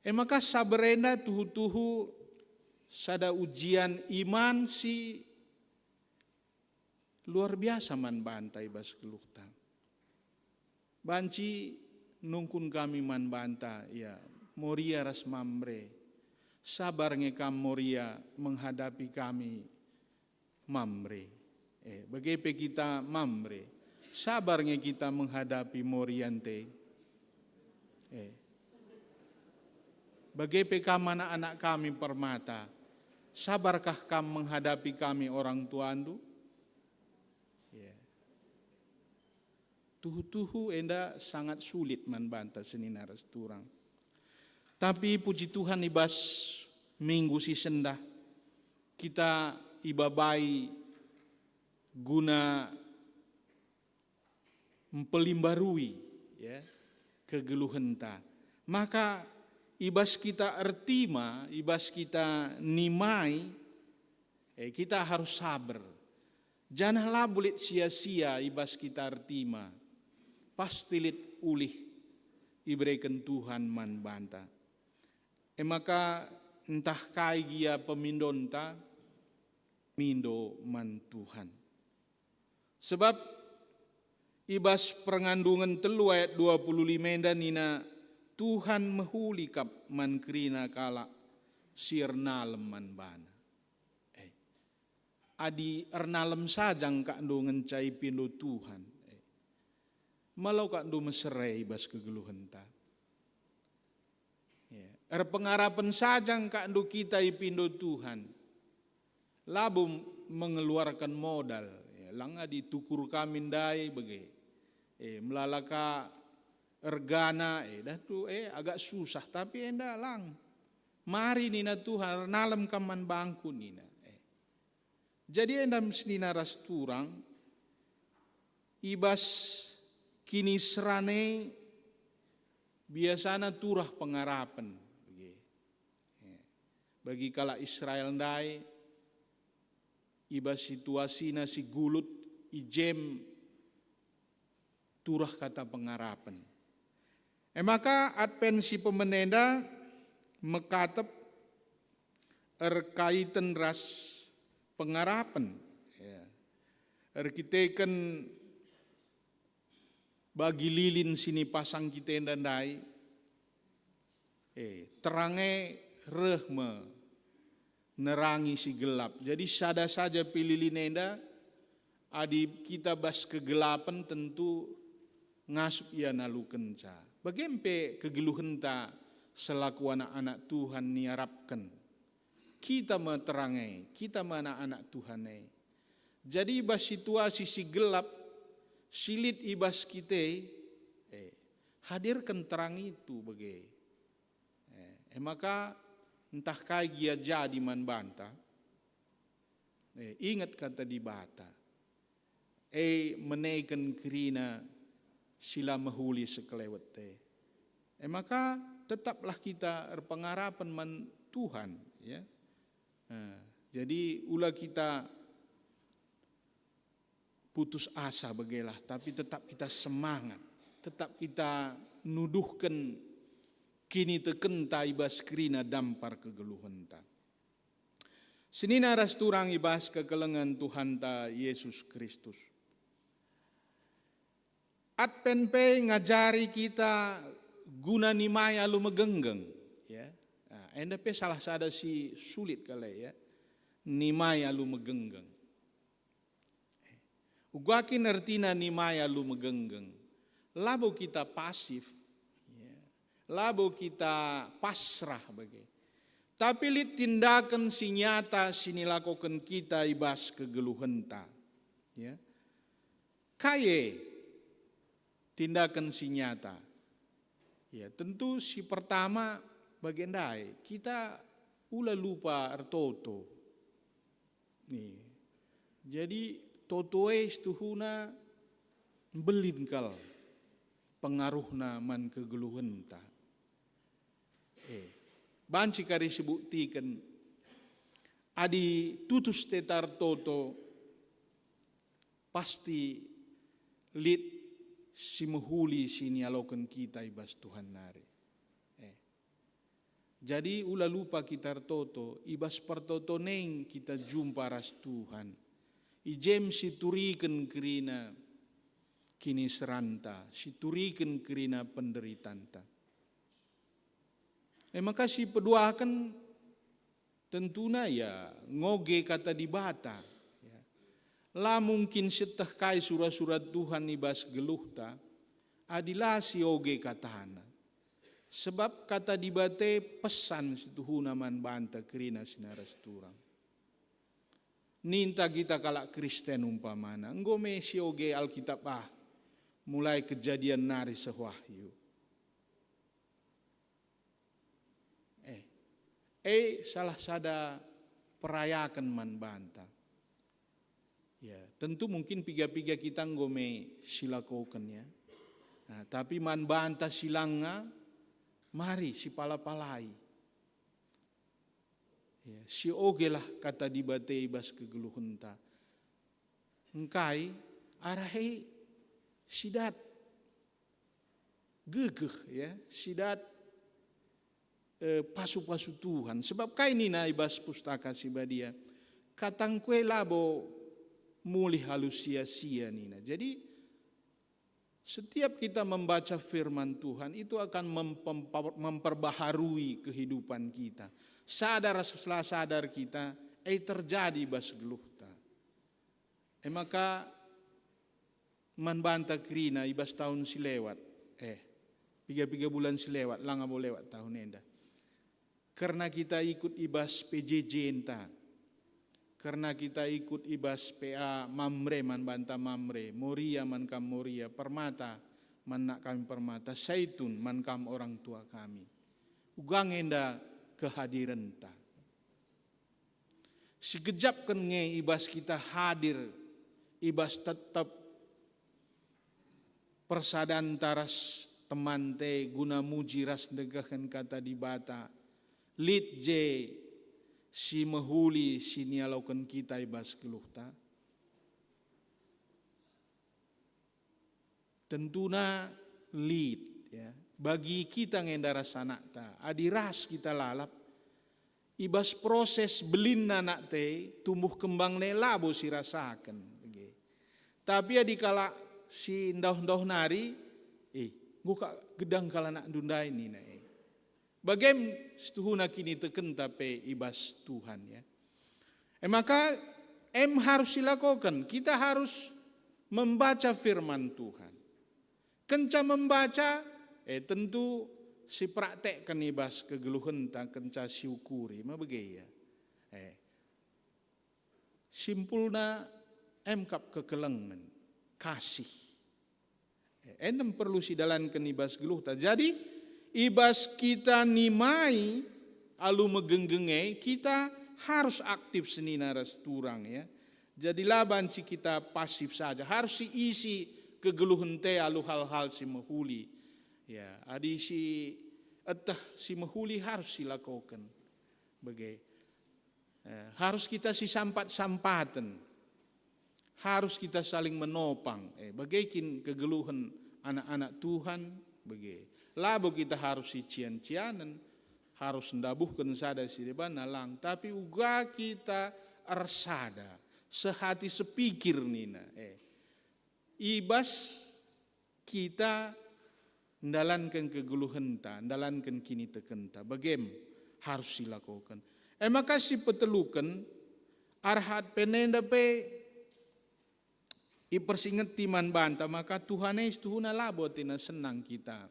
E maka sabar enda tuhu-tuhu sada ujian iman si luar biasa man banta i bas geluhta. Banci nungkun kami man banta, ya, Moria ras Mamre. Sabar nge kam Moria menghadapi kami Mamre. Eh, bage pe kita Mamre. Sabar nge kita menghadapi Moria nte. Eh. Bage pe kam anak-anak kami Permata. Sabarkah kam menghadapi kami orang tuandu? Ya. Tuhu-tuhu enda sangat sulit man banta senina ras turang. Tapi puji Tuhan, i bas minggu si sendah kita ibabai guna mpelimbarui, ya, kegeluhenta. Maka i bas kita ertima, i bas kita nimai, eh, kita harus sabar. Janah labo lit sia-sia i bas kita ertima. Pasti lit ulih ibereken Tuhan man banta. E maka ntah kai gia pemindonta, mindo man Tuhan. Sebab i bas Perngandungen telu ayat dua puluh lima enda nina, "Tuhan mehuli kap man kerina kalak si ernalem man baNa." Eh, adi ernalem saja ngkakndu ngenca ipindo Tuhan, eh, ma lau kakndu mesera i bas kegeluhenta? Ya, erpengarapen saja ngkakndu kita ipindo Tuhan. Labo mengeluarkan modal, ya, lang adi tukur kami ndai bage. Eh, melala ka ergana, eh, dah tu, eh, agak susah, tapi enda lang. Mari nina Tuhan, ernalem kam man bangku nina. Eh. Jadi enda senina ras turang, i bas kiniseran e Biasana turah pengarapen. Bagi kalak Israel ndai, i bas situasina si gulut, i jem turah kata pengarapen. E maka Advent si pemenen enda mekatep erkaiten ras pengarapen, ya. Erkiteken bagi lilin si nipasang kita enda ndai, eh, terang e reh me nerangi si gelap. Jadi sada saja pe lilin enda, adi kita bas kegelapen tentu ngasup ia nalukenca. Bage pe kegeluhenta selaku anak-anak Tuhan niarapken. Kita me terang e, kita me anak-anak Tuhan e. Jadi i bas situasi si gelap, si lit i bas kita e, eh, hadirken terang itu bage. Eh, e maka ntah kai gia jadi man banta, eh, inget kata Dibata. E meneken kerina si la mehuli sekelewet e. E maka tetaplah kita erpengarapen man Tuhan, ya. Eh, jadi ula kita putus asa bagelah, tapi tetap kita semangat, tetap kita nuduhken kinitekenta i bas kerina dampar kegeluhenta. Senina ras turang i bas kekelengen Tuhanta Yesus Kristus. Advent pe ngajari kita guna nimai alu megenggeng, ya. Nah, enda pe salah sada si sulit kal e, ya. Nimai alu megenggeng. Uga kin ertina nimai alu megenggeng? Labo kita pasif, ya. Labo kita pasrah bage. Tapi lit tindaken si nyata si nilakoken kita i bas kegeluhenta. Ya. Kai e tindaken si nyata? Ya, tentu si pertama bage ndai, kita ula lupa ertoto. Nih. Jadi toto e situhuna mbelin kal pengaruhna man kegeluhenta. Eh, banci kari sibuktiken, adi tutus teta ertoto, pasti lit si mehuli si nialoken kita i bas Tuhan nari. Eh. Jadi ula lupa kita ertoto, i bas pertoton e kita jumpa ras Tuhan. I jem situriken kerina kiniseranta, situriken kerina penderitanta. E maka si peduaken tentuna ya ngoge kata Dibata. Ya. La mungkin sieteh kai sura-sura Tuhan i bas geluhta, adi la sioge katana. Sebab kata Dibata e pesan situhuna man banta kerina senina ras turang. Ninta kita kalak Kristen umpamana, enggo me sioge Alkitab ah, mulai Kejadian nari seh Wahyu. Eh, e salah sada perayaken man banta. Ya, tentu mungkin piga-piga kita enggo me silakoken, ya. Nah, tapi man banta si langa, mari sipala-palai. Ya, siogelah kata Dibata i bas kegeluhenta. Engkai arah e sidat gegeh, ya, sidat, eh, pasu-pasu Tuhan. Sebab kai nina i bas Pustaka Si Badia? Katangku e labo mulih alu sia-sia nina. Jadi setiap kita membaca firman Tuhan itu akan mempempa-, memperbaharui kehidupan kita. Sadar ras la sadar kita, e terjadi bas geluhta. E maka man banta kerina i bas tahun si lewat, eh, piga-piga bulan si lewat, langa bo lewat tahun enda. Kerna kita ikut i bas P J J-nta, kerna kita ikut i bas P A Mamre man banta Mamre, Moria man kam Moria, Permata man nak kami Permata, Saitun man kam orang tua kami. Uga nge enda kehadirenta. Sigejapken nge i bas kita hadir i bas tetep persadanta ras temanta guna muji ras ndekehken Kata Dibata, lit je si mehuli si nialoken kita i bas geluhta? Tentuna lit, ya. Bagi kita nge enda ras anakta, adi ras kita lalap, i bas proses belinna anakta e, tumbuh kembangna e labo sirasaken, bage. Tapi adi kalak si ndauh-ndauh nari, eh, enggo kap gedang kal anakndu ndai, nina e. Bage me situhuna kinitekenta pe i bas Tuhan, ya. E maka, em harus silakoken, kita harus membaca firman Tuhan. Kenca membaca, eh, tentu sipraktekken i bas kegeluhenta, kenca siukuri, ma bage, ya. Eh, simpulna, em kap kekelengen, kasih. Eh, enda me perlu sidalanken i bas geluhta. Jadi, i bas kita nimai alu megenggeng e, kita harus aktif senina ras turang, ya. Jadi, la banci kita pasif saja, harus siisi kegeluhenta alu hal-hal si mehuli. Ya, adi sieteh si mehuli harus silakoken. Bage. Eh, harus kita sisampat-sampaten. Harus kita saling menopang. Eh, bage kin kegeluhen anak-anak Tuhan? Bage. Labo kita harus sician-cianen, harus ndabuhken sada si deban, lang, tapi uga kita ersada, sehati sepikir nina. Eh, i bas kita ndalanken kegeluhenta, ndalanken kinitekenta, bage me harus silakoken. E maka sipeteluken, arah Advent enda pe ipersingeti man banta maka Tuhan e situhuna labo atena senang kita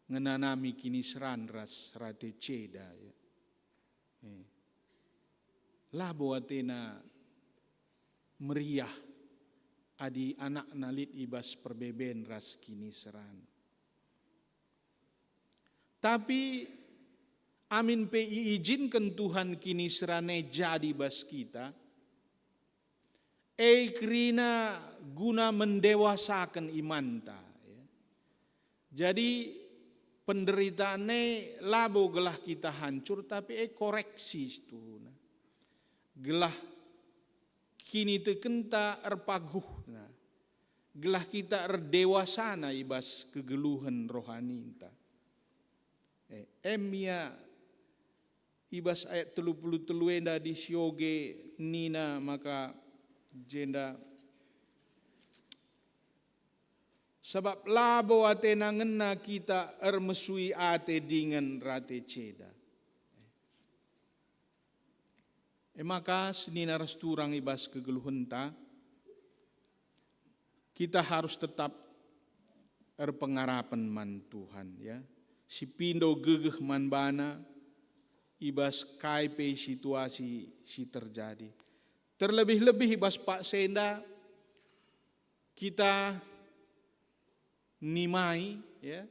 ngenanami kiniseran ras rate ceda, ya. Eh. Labo atena meriah adi anakna lit i bas perbeben ras kiniseran. Tapi amin pe iijinken Tuhan kiniseran e jadi bas kita, e kerina guna mendewasaken imanta, ya. Jadi, penderitaan e labo gelah kita hancur, tapi e koreksi situhuna. Gelah kinitekenta erpaguhna, gelah kita erdewasana i bas kegeluhen rohaninta. Eh, em ia i bas ayat telu puluh telu enda adi sioge nina maka jenda, sabap labo atena ngena kita ermesui ate dingen rate ceda. E maka senina ras turang i bas kegeluhenta, kita harus tetap erpengarapen man Tuhan, ya. Sipindo gegeh man bana i bas kai pe situasi si terjadi. Terlebih-lebih i bas paksa enda kita nimai, ya,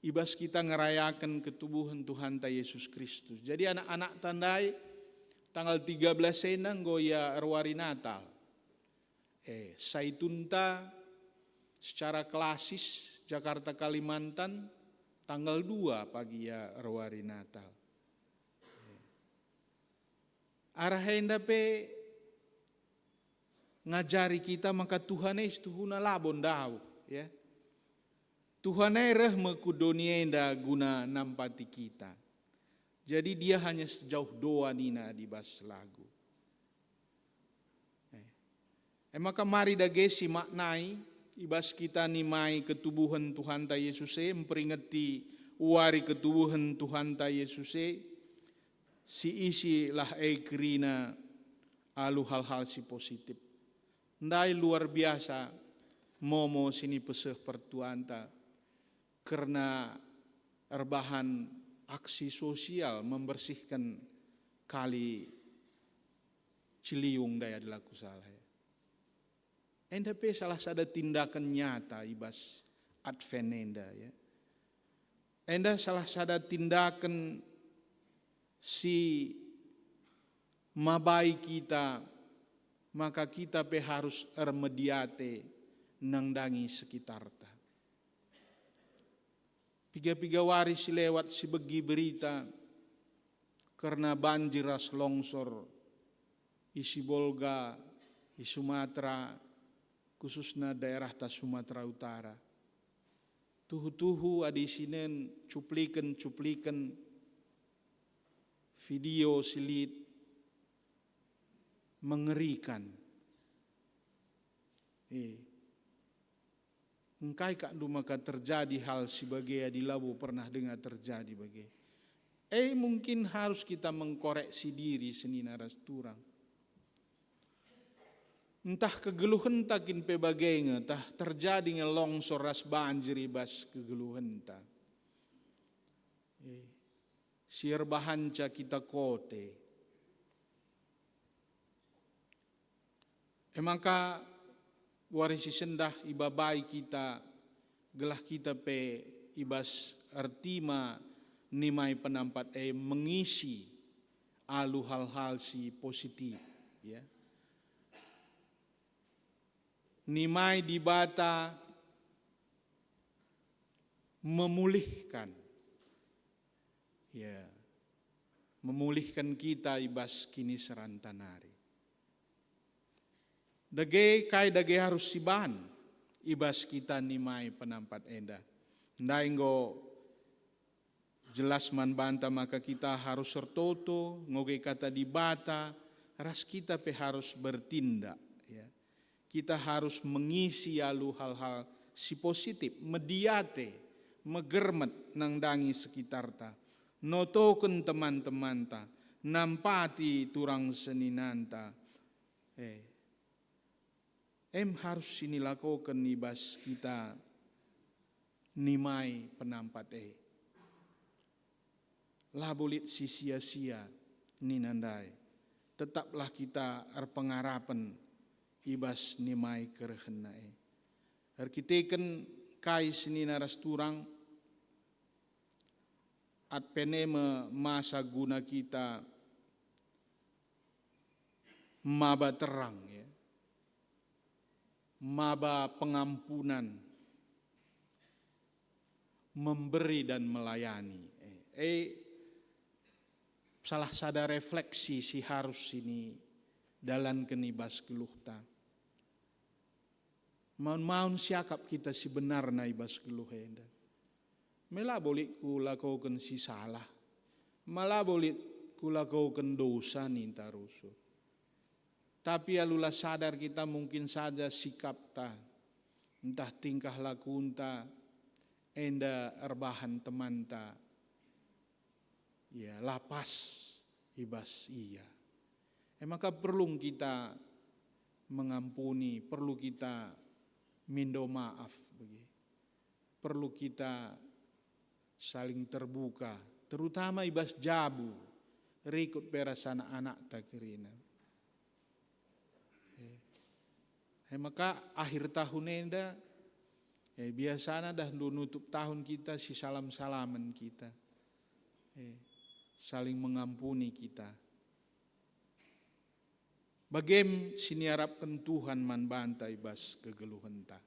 i bas kita ngerayaken ketubuhen Tuhanta Yesus Kristus. Jadi anak-anakta ndai tanggal tiga belas ena enggo ia erwari Natal. Eh, Saitunta secara klasis Jakarta Kalimantan tanggal dua pagi ia erwari Natal. Eh. Arah enda pe ngajari kita maka Tuhan e situhuna labo ndauh, ya. Tuhan e reh me ku doni enda guna nampati kita. Jadi Dia hanya sejauh doa nina di bas lagu. Eh. E maka mari dage simaknai i bas kita nimai ketubuhen Tuhanta Yesus e, mperingeti wari ketubuhen Tuhanta Yesus e, siisilah e kerina alu hal-hal si positif. Ndai luar biasa momo si nipeseh pertuanta kerna erbahan aksi sosial membersihken Kali Ciliwung ndai adi la kusalah, ya. Enda pe salah sada tindaken nyata i bas Advent enda, ya. Enda salah sada tindaken si mabai kita, maka kita pe harus ermediate nandangi sekitarta. Piga-piga wari si lewat sibegi berita kerna banjir ras longsor i Sibolga, i Sumatera, khususna daerahta Sumatera Utara. Tuhu-tuhu adi sinen cupliken-cupliken video si lit mengerikan. Eh, engkai kak ndu maka terjadi hal si bage adi labo pernah denga terjadi bage? Eh, mungkin harus kita mengkoreksi diri senina ras turang. Ntah kegeluhenta kin pe bage nge, tah terjadi nge longsor ras banjir i bas kegeluhenta. Eh, si erbahanca kita kote. E maka wari si sendah ibabai kita, gelah kita pe i bas ertima nimai penampat e mengisi alu hal-hal si positif, ya. Nimai Dibata memulihkan, ya, memulihkan kita i bas kiniseranta nari. Dage kai dage arus siban i bas kita nimai penampat enda. Ndai enggo jelas man banta maka kita harus ertoto, ngoge kata Dibata, ras kita pe harus bertindak, ya. Kita harus mengisi alu hal-hal si positif, mediate, megermet nandangi sekitarta, notoken teman-temanta, nampati turang seninanta. Eh, em harus sinilakoken i bas kita nimai penampat e. Labo lit si sia-sia nina ndai. Tetaplah kita erpengarapen i bas nimai kerehenna e. Erkiteken kai senina ras turang, Advent e me masa guna kita maba terang, ya. Maba pengampunan, memberi dan melayani. Eh, eh, salah sada refleksi si harus sinidalanken i bas geluhta. Maun-maun siakap kita si benarna i bas geluh enda. Me labo lit kulakoken si salah, me labo lit kulakoken dosa ninta rusur. Tapi alu la sadar kita, mungkin saja sikapta, ntah tingkah lakunta enda erbahan temanta, ya, la pas i bas ia. E maka perlu kita mengampuni, perlu kita mindo maaf bage. Perlu kita saling terbuka, terutama i bas jabu, rikut pe ras anak-anakta kerina. Eh, e maka akhir tahun enda, eh, biasana dah ndu nutup tahun kita si salam-salamen kita. Eh, saling mengampuni kita. Bagem si niarapken Tuhan man banta i bas kegeluhenta.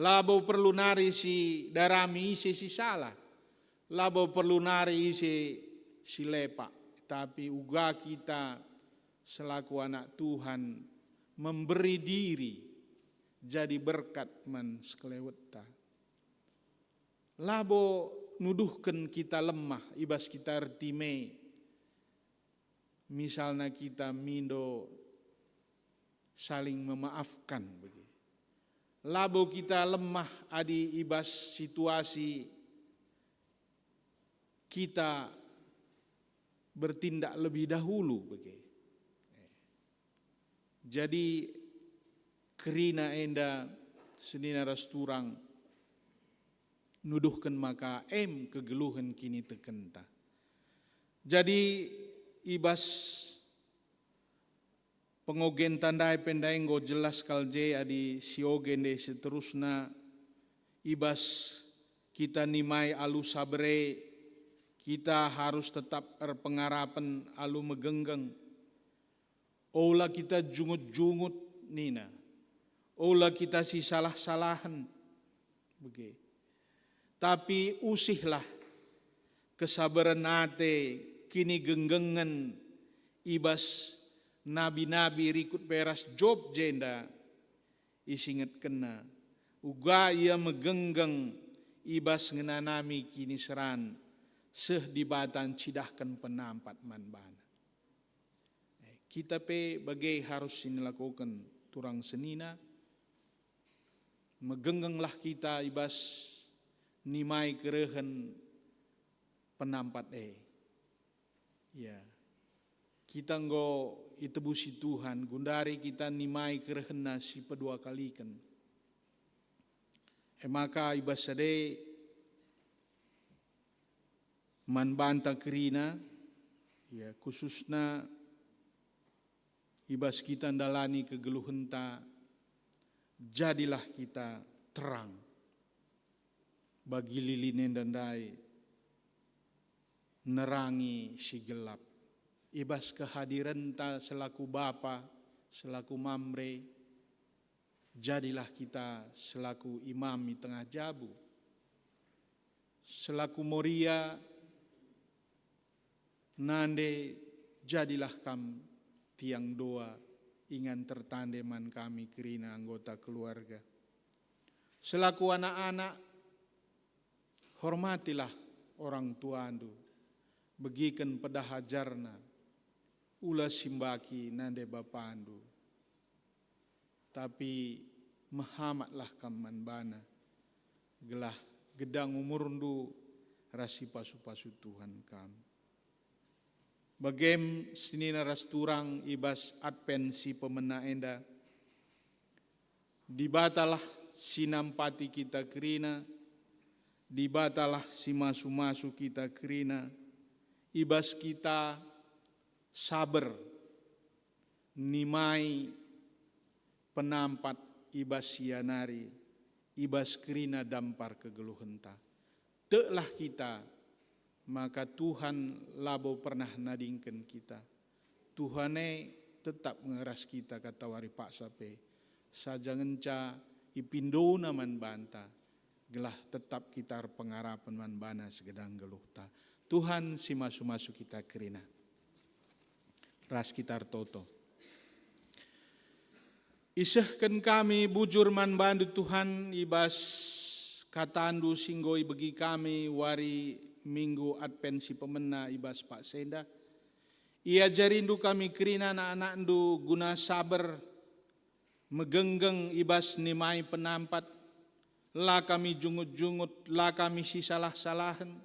Labo perlu nari si darami ise si salah, labo perlu nari ise si lepak, tapi uga kita selaku anak Tuhan memberi diri jadi berkat man sekelewetta. Labo nuduhken kita lemah i bas kita ertime, misalna kita mindo saling memaafkan bage. Labo kita lemah adi i bas situasi kita bertindak lebih dahulu bage. Jadi kerina enda senina ras turang nuduhken maka em kegeluhen kinitekenta. Jadi i bas pengogenta ndai pe ndai enggo jelas kal je adi si oge ndai seterusna i bas kita nimai alu sabere, kita harus tetap erpengarapen alu megenggeng. Ola kita jungut-jungut nina. Ola kita si salah-salahen. Bage. Tapi usihlah kesabaren ate, kinigenggengen i bas nabi-nabi rikut pe ras Job jenda isingetkenna, uga ia megenggeng i bas ngenanami kiniseran, seh Dibata ncidahken penampat man bana. Eh, kita pe bage harus sinilakoken turang senina, megenggenglah kita i bas nimai kerehen penampat e. Ya, kita enggo itebusi Tuhan, gundari kita nimai kerehenNa si pedua kaliken. E maka i bas sada man banta kerina, ya, khususna i bas kita ndalani kegeluhenta, jadilah kita terang bagi lilin enda ndai, nerangi si gelap. I bas kehadirenta selaku bapa, selaku mamre, jadilah kita selaku imam i tengah jabu. Selaku Moria, nande, jadilah kam tiang doa, ingan tertande man kami kerina anggota keluarga. Selaku anak-anak, hormatilah orang tuandu, begiken pedah ajarna, ula simbaki nande bapandu. Tapi mehamatlah kam man bana, gelah gedang umurndu ras sipasu-pasu Tuhan kam. Bagem senina ras turang i bas Advent si pemena enda, Dibatalah si nampati kita kerina, Dibatalah si masu-masu kita kerina, i bas kita saber, nimai penampat i bas ia nari, i bas kerina dampar kegeluhenta. Teklah kita maka Tuhan labo pernah nadingken kita. Tuhan e tetap nge ras kita katawari paksa pe, saja ngenca ipindona man banta, gelah tetap kita erpengarapen man bana segedang geluhta. Tuhan si masu-masu kita kerina. Ras kita ertoto. Isehken kami bujur man bandu Tuhan i bas katandu si enggo ibegi kami wari Minggu Advent si pemena i bas paksa enda. Iajarindu kami kerina anak-anakndu guna saber, megenggeng i bas nimai penampat, la kami jungut-jungut, la kami sisalah-salahen,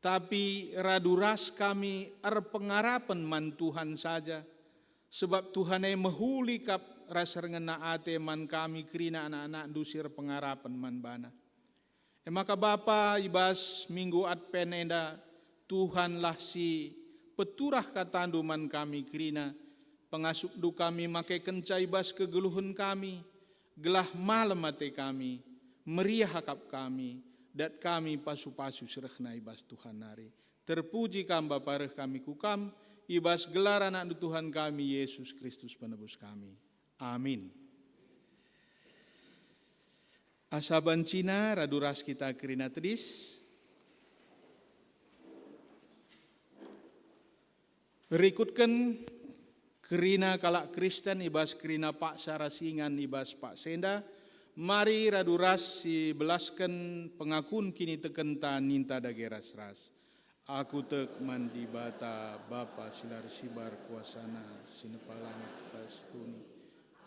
tapi radu ras kami erpengarapen man Tuhan saja, sebab Tuhan e mehuli kap ras erngena ate man kami kerina anak-anakndu si erpengarapen man baNa. E maka Bapa, i bas Minggu Advent enda, Tuhanlah si peturah katandu man kami kerina, pengasupndu kami makekenca i bas kegeluhen kami, gelah malem ate kami, meriah akap kami, dat kami pasu-pasu si rehna i bas Tuhan nari. Terpuji Kam, Bapa, reh kami ku Kam, i bas gelar AnakNdu Tuhan kami, Yesus Kristus, Penebus kami. Amin. Asa bancina radu ras kita kerina tedis. Rikutken kerina kalak Kristen i bas kerina paksa ras ingan i bas paksa enda, mari radu ras sibelasken pengakun kinitekenta ninta dage ras-ras. Aku tek man Dibata, Bapa si la ersibar kuasaNa, si nepa langit ras doni.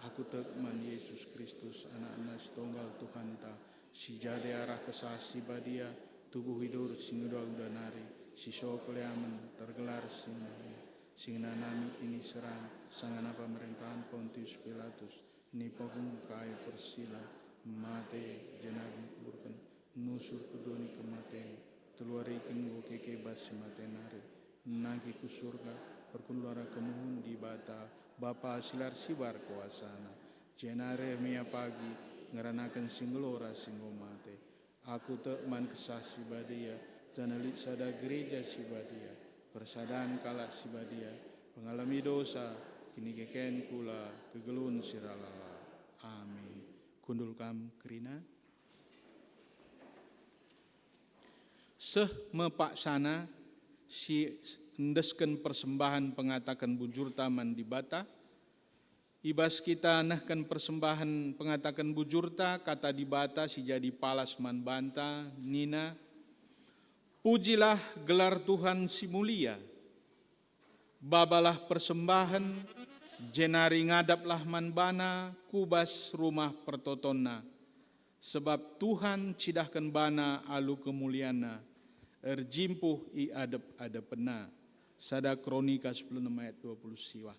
Aku tek man Yesus Kristus, AnakNa si Tonggal Tuhanta, si jadi arah Kesah Si Badia, tubuh i Dor si Nguda-uda nari, si so keliamen, tergelar si mulia, si ngenanami kiniseran, sanga nampar pemerintahen Pontius Pilatus, nipagung kai persila, mate, jenari dikuburken, nusur ku doni kematen, telu wari enggo keke bas si mate nari, nangkih ku Surga, perkundul arah kemuhen Dibata, Bapa si la ersibar kuasaNa, jenari reh me Ia pagi, ngeranaken si nggeluh ras si enggo mate. Aku tek man Kesah Si Badia, janah lit sada Gereja Si Badia, persadan kalak si badia, pengalemi dosa, kinikeken kula, kegeluhen si ralala. Amin. Kundul kam kerina. Seh me paksana si endesken persembahen pengataken bujurta man Dibata. I bas kita nehken persembahen pengataken bujurta, Kata Dibata si jadi palas man banta nina, "Pujilah gelar Tuhan si mulia." Babalah persembahen, jenari ngadaplah man baNa ku bas rumah pertotonna, sebab Tuhan cidahken baNa alu kemulianNa, erjimpuh i adep-adepenNa. Sada Kronika sepuluh enem ayat dua puluh siwah.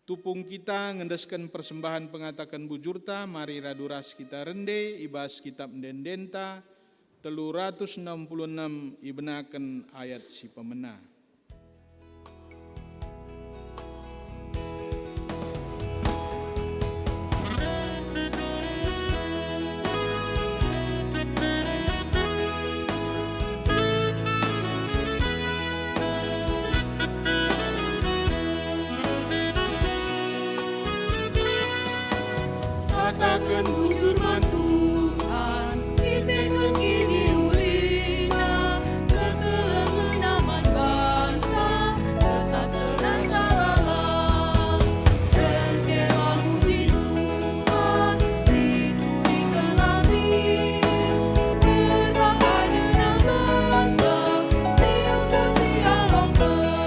Tupung kita ngendesken persembahen pengataken bujurta, mari radu ras kita rende i bas Kitap Ende-endenta, telu ratus enam puluh enam, ibenaken ayat si pemena. Kataken bujur man Tuhan, kiteken kiniulina, kekelengenna man bansa, tetap serasa lalap. Erkiteken muji Tuhan, si turiken kami, erbahanna banta, si enggo sialoken.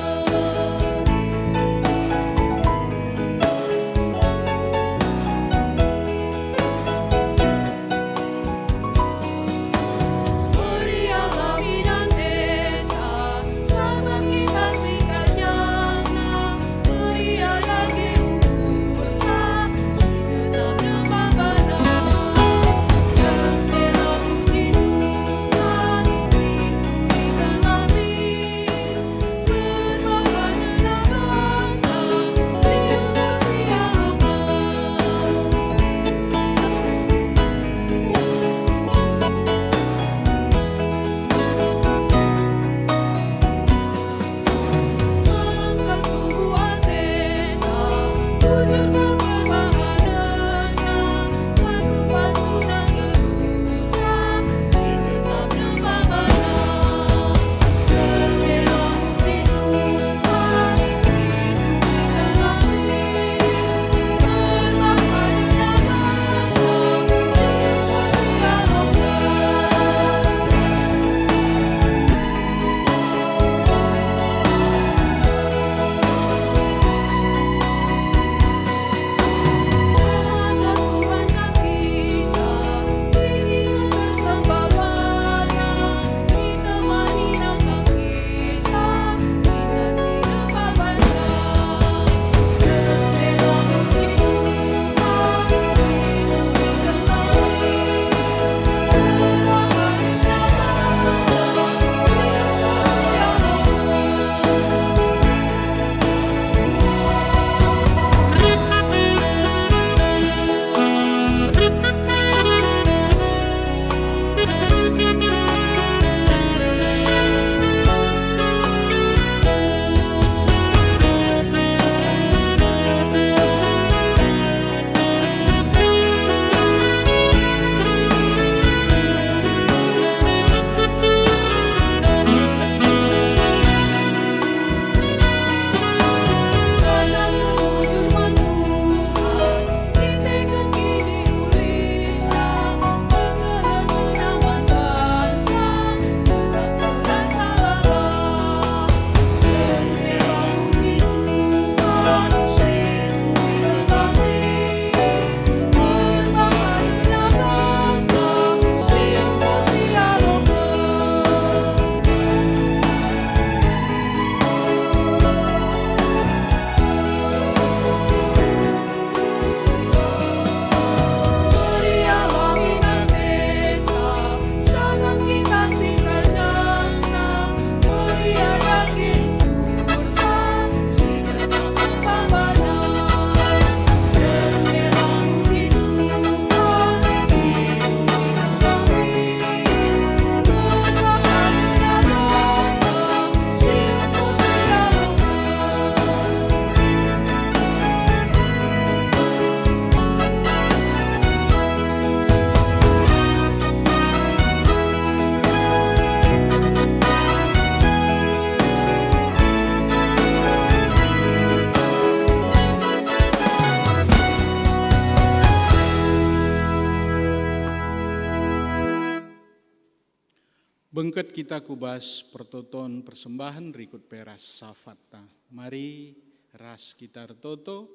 Bengket kita ku bas pertoton persembahen rikut pe ras safatta. Mari ras kita ertoto,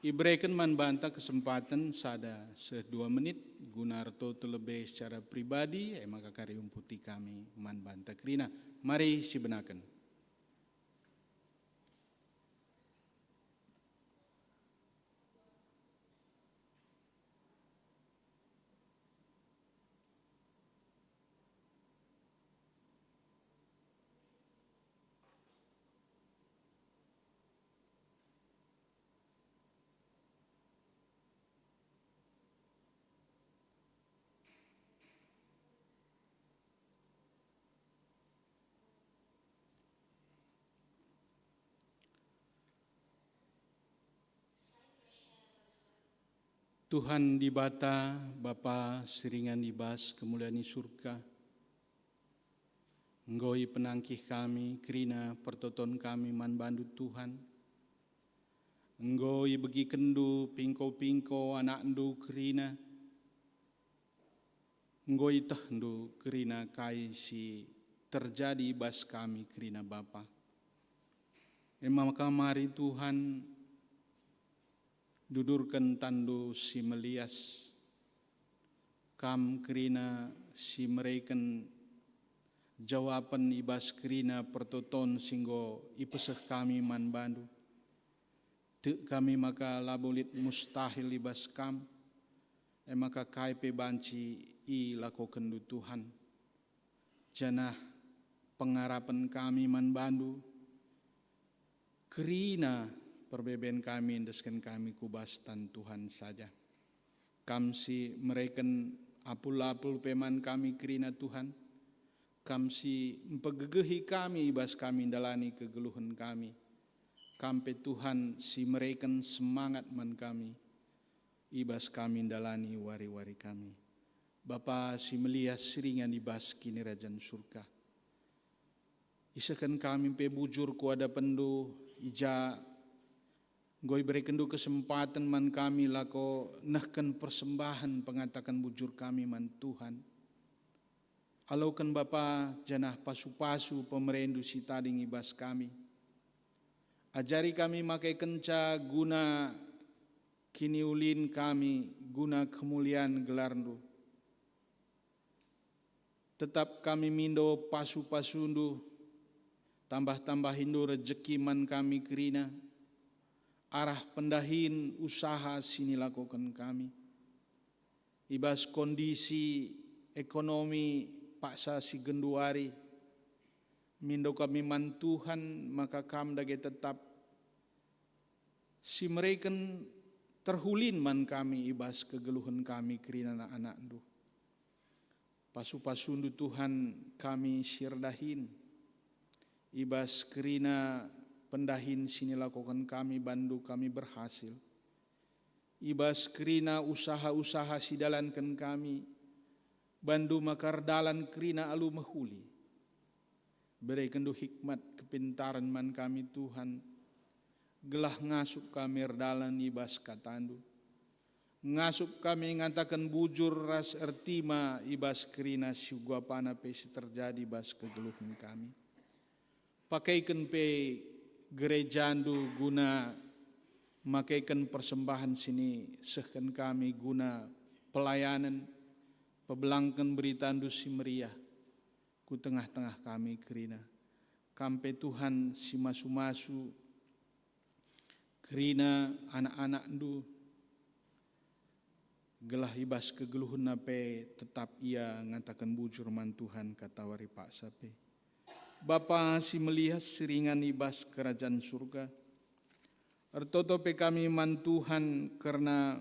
ibereken man banta kesempaten sada seh dua menit guna ertoto lebe secara pribadi, e maka kari umputi kami man banta kerina. Mari sibenaken. Tuhan Dibata, Bapa si ringan i bas kemulian i Surga, enggo ipenangkih kami kerina pertoton kami man bandu, Tuhan. Enggo ibegikenndu pingko-pingko anakndu kerina. Enggo itehndu kerina kai si terjadi i bas kami kerina, Bapa. E maka mari, Tuhan, dudurken tanNdu si melias. Kam kerina si mereken jawapen i bas kerina pertoton si enggo ipeseh kami man bandu. Tek kami maka labo lit mustahil i bas Kam, e maka kai pe banci ilakokenndu, Tuhan. Janah pengarapen kami man bandu, kerina perbeben kami endesken kami ku bas tan Tuhan saja. Kam si mereken apul-apul pe man kami kerina, Tuhan. Kam si mpegegehi kami i bas kami ndalani kegeluhen kami. Kam pe, Tuhan, si mereken semangat man kami i bas kami ndalani wari-wari kami. Bapa si melias si ringan i bas Kinirajan Surga, isehken kami pe bujur ku adapenNdu, i ja enggo iberekenndu kesempaten man kami lako nehken persembahen pengataken bujur kami man Tuhan. Aloken Bapa, janah pasu-pasu pemereNdu si tading i bas kami. Ajari kami makekenca guna kiniulin kami, guna kemulian gelarNdu. Tetap kami mindo pasu-pasuNdu, tambah-tambahiNdu rejeki man kami kerina, arah pendahin usaha si nilakoken kami. I bas kondisi ekonomi paksa si genduari, mindo kami man Tuhan maka Kam dage tetap si mereken terhulin man kami i bas kegeluhen kami kerina anak-anakNdu. Pasu-pasuNdu, Tuhan, kami si erdahin. I bas kerina pendahin si nilakoken kami banNdu kami berhasil. I bas kerina usaha-usaha si dalanken kami, banNdu maka erdalan kerina alu mehuli. BerekenNdu hikmat kepintaren man kami, Tuhan, gelah ngasup kami erdalan i bas kataNdu. Ngasup kami ngataken bujur ras ertima i bas kerina si uga pana pe si terjadi bas kegeluhen kami. Pakaiken pe gerejaNdu guna makaiken persembahen si nisehken kami guna pelayanen, pebelangken beritaNdu si meriah ku tengah-tengah kami kerina. Kam pe, Tuhan, si masu-masu kerina anak-anakNdu, gelah i bas kegeluhenna pe tetap ia ngataken bujur man Tuhan katawari paksa pe. Bapa si melias si ringan i bas Kerajan Surga, ertoto pe kami man Tuhan kerna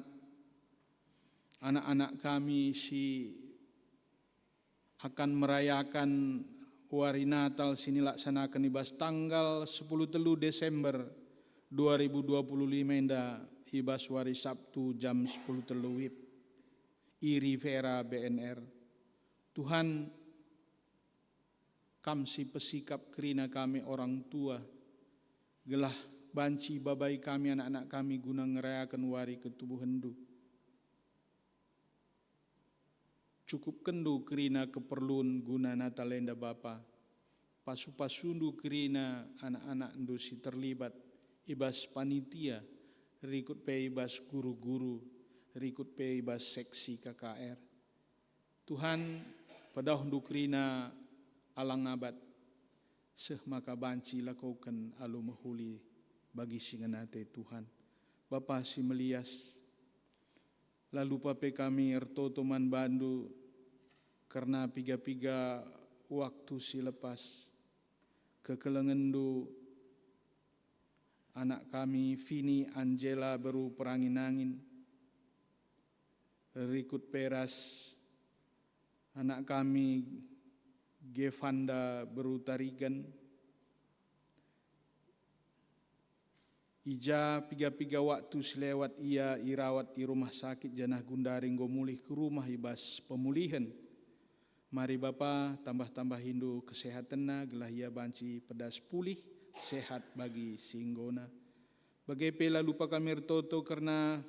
anak-anak kami si akan merayakan wari Natal si nilaksanaken i bas tanggal sepuluh telu Desember dua ribu dua puluh lima enda, i bas wari Sabtu jam sepuluh telu WIB, i Rivera B N R. Tuhan, Kam si pesikap kerina kami orang tua, gelah banci ibabai kami anak-anak kami guna ngerayaken wari ketubuhenNdu. Cukupkenndu kerina keperlun guna Natal enda Bapa. Pasu-pasundu kerina anak-anakndu si terlibat i bas panitia, rikut pe i bas guru-guru, rikut pe i bas seksi K K R. Tuhan, pedauhndu kerina alang abat, seh maka banci lakoken alu mehuli bagi si ngena ate Tuhan. Bapa si melias, la lupa pe kami ertoto man bandu kerna piga-piga waktu si lepas, kekelengenndu anak kami Vini Angela beru Perangin-angin, rikut pe ras anak kami Gevanda beru Tarigan. I ja piga-piga waktu si lewat ia irawat i rumah sakit janah gundari enggo mulih ke rumah i bas pemulihen. Mari Bapa, tambah-tambahindu kesehatenna gelah ia banci pedas pulih sehat bagi si enggona. Bage pe la lupa kami ertoto kerna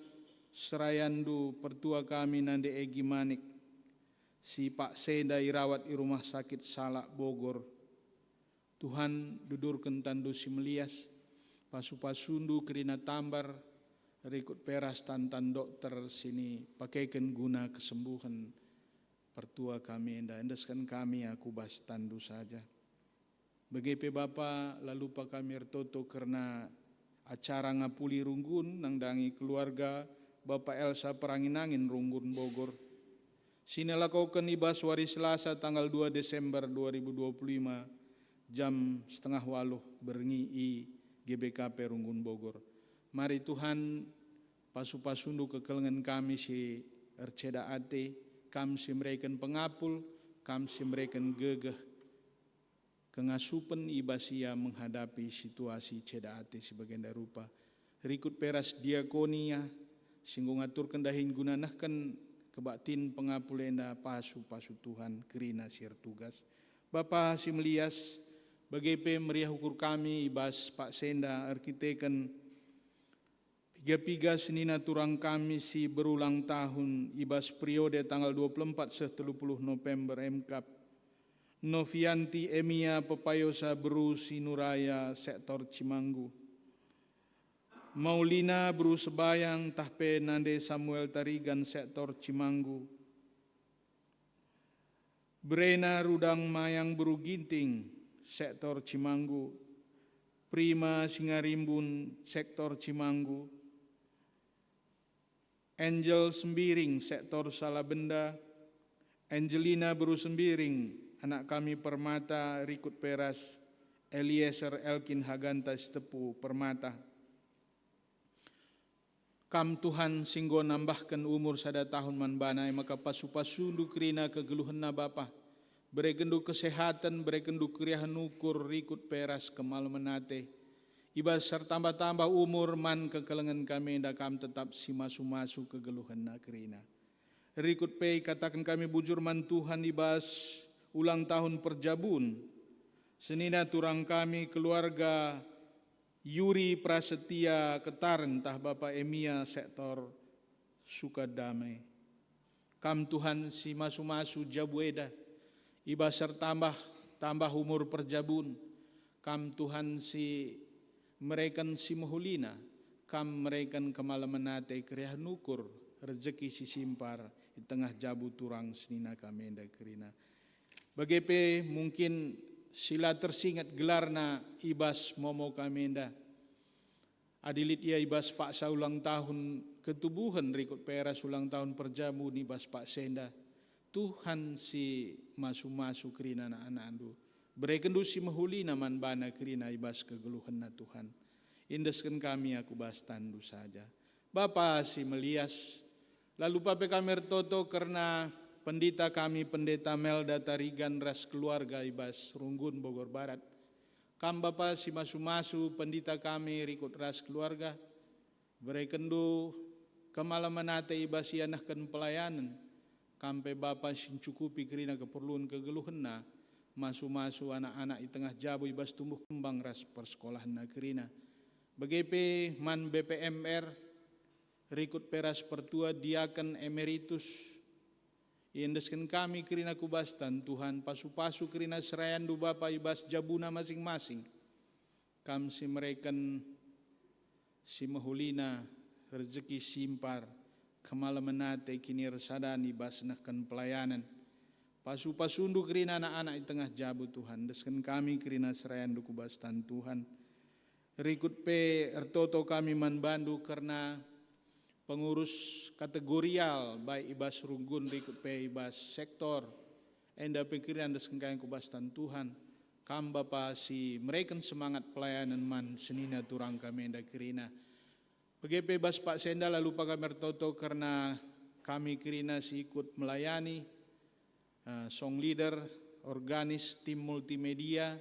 serayandu pertua kami Nande Egi Manik, si paksa enda irawat i rumah sakit Salak Bogor. Tuhan, dudurken tanNdu si melias, pasu-pasundu kerina tambar, rikut pe ras tan-tan dokter si nipakeken guna kesembuhen pertua kami enda. Endesken kami aku bas tanNdu saja. Bage pe Bapa, la lupa kami ertoto kerna acara ngapuli runggun nandangi keluarga Bapa Elsa Perangin-angin runggun Bogor, si nelakoken i bas wari Selasa tanggal dua Desember dua ribu dua puluh lima, jam setengah waluh berngi i G B K P Runggun Bogor. Mari Tuhan, pasu-pasundu kekelengen kami si erceda ate, Kam si mereken pengapul, Kam si mereken gegeh, kengasupen i bas ia menghadapi situasi ceda ate si bagenda rupa. Rikut pe ras diakonia si enggo ngaturken dahin guna nehken kebaktin pengapul enda, pasu-pasu Tuhan kerina si ertugas. Bapa si melias, bage pe meriah ukur kami i bas paksa enda erkiteken piga-piga senina turang kami si berulang tahun i bas periode tanggal dua puluh empat seh telu puluh November, emkap Novianti Emia Pepayosa beru Sinuraya sektor Cimanggu, Maulina beru Sebayang tah pe Nande Samuel Tarigan sektor Cimanggu, Brena Rudang Mayang beru Ginting, sektor Cimanggu, Prima Singarimbun, sektor Cimanggu, Angel Sembiring, sektor Salabenda, Angelina beru Sembiring, anak kami Permata, rikut pe ras Eliezer Elkin Haganta Sitepu Permata. Kam Tuhan si enggo nambahken umur sada tahun man bana, e maka pasu-pasundu kerina kegeluhenna Bapa. Berekenndu kesehaten, berekenndu keriahen ukur, rikut pe ras kemalemen ate. I bas ertambah-tambah umur man kekelengen kami enda Kam tetap si masu-masu kegeluhenna kerina. Rikut pe ikataken kami bujur man Tuhan i bas ulang tahun perjabun. Senina turang kami keluarga Yuri Prasetya Ketaren tah Bapa Emia sektor Sukadame. Kam Tuhan si masu-masu jabu eda, i bas ertambah-tambah umur perjabun. Kam Tuhan si mereken si mehulina, Kam mereken kemalemen ate, keriahen ukur, rejeki si simpar i tengah jabu turang senina kami enda kerina. Bage pe mungkin si la tersinget gelarna i bas momo kami enda. Adi lit ia i bas paksa ulang tahun ketubuhen rikut pe ras ulang tahun perjabun i bas paksa enda, Tuhan si masu-masu kerina anak-anakndu, berekenndu si mehulina man bana kerina i bas kegeluhenna Tuhan. Endesken kami aku bas tanNdu saja. Bapa si melias, la lupa pe kami ertoto kerna pendeta kami, Pendeta Melda Tarigan ras keluarga i bas Runggun Bogor Barat. Kam Bapa si masu-masu pendeta kami rikut ras keluarga, berekenndu kemalemen ate i bas ia nehken pelayanen. Kam pe Bapa si ncukupi kerina keperlun kegeluhenna, masu-masu anak-anak i tengah jabu i bas tumbuh kembang ras persekolahenna kerina. Bage pe man B P M R, rikut pe ras pertua diaken emeritus, Iendesken kami kerina ku bas tan Tuhan, pasu-pasu kerina serayanNdu Bapa i bas jabuna masing-masing. Kam si mereken si mehulina, rejeki si mpar, kemalemen ate, kiniersadan i bas nehken pelayanen. Pasu-pasuNdu kerina anak-anak i tengah jabu Tuhan, endesken kami kerina serayanNdu ku bas tan Tuhan. Rikut pe ertoto kami man bandu kerna pengurus kategorial, baik i bas runggun rikut pe i bas sektor, enda pe kerina endesken kami ku bas tan Tuhan. Kam Bapa si mereken semangat pelayanen man senina turang kami enda kerina. Bage pe bas paksa enda la lupa kami ertoto kerna kami kerina si ikut melayani, eh, song leader, organis, tim multimedia.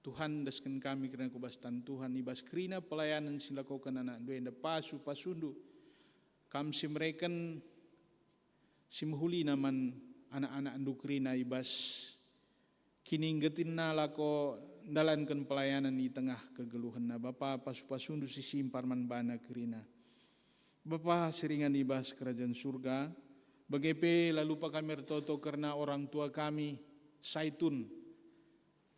Tuhan, endesken kami kerina ku bas tan Tuhan, i bas kerina pelayanen si lakoken anakNdu enda, pasu-pasuNdu. Kam si mereken si mehulina man anak-anakNdu kerina i bas kininggetinna lako ndalanken pelayanen i tengah kegeluhenna. Bapa, pasu-pasuNdu si simpar man bana kerina. Bapa si ringan i bas Kerajan Surga, bage pe la lupa kami ertoto kerna orang tua kami, Saitun.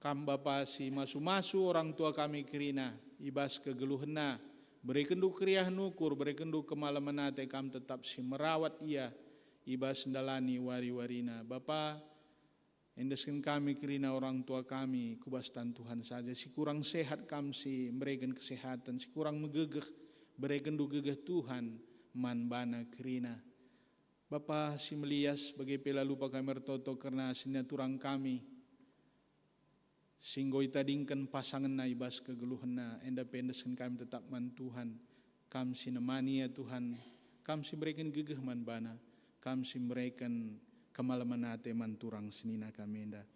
Kam Bapa si masu-masu orang tua kami kerina i bas kegeluhenna, berekenNdu keriahen ukur, berekenNdu kemalemen ate, Kam tetap si merawat ia i bas ndalani wari-warina. Bapa, endesken kami kerina orang tua kami ku bas tan Tuhan saja. Si kurang sehat Kam si mereken kesehatan, si kurang megegeh berekenNdu gegeh Tuhan man bana kerina. Bapa si melias, bage pe la lupa kami ertoto kerna senina turang kami si enggo itadingken pasangenna i bas kegeluhenna, enda pe endesken kami tetap man Tuhan. Kam si nemani ia Tuhan, Kam si mereken gegeh man bana, Kam si mereken kemalemen ate man turang senina kami enda.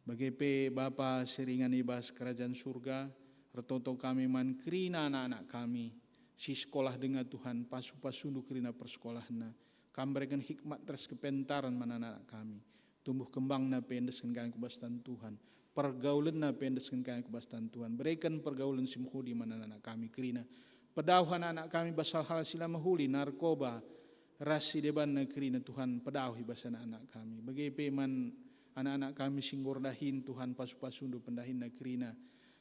Bage pe Bapa si ringan i bas Kerajan Surga, ertoto kami man kerina anak-anak kami si sekolah denga Tuhan, pasu-pasuNdu kerina persekolahenna. Kam bereken hikmat ras kepentaren man anak-anak kami. Tumbuh kembangna pe endesken kami ku bas tan Tuhan. Pergaulenna pe endesken kami ku bas tan Tuhan. Bereken pergaulen si mehuli man anak-anak kami kerina. Pedauh anak-anak kami bas hal-hal si la mehuli, narkoba, ras si debanna kerina, Tuhan, pedauh i bas anak-anak kami. Bage pe man anak-anak kami si enggo erdahin, Tuhan, pasu-pasuNdu pendahinna kerina.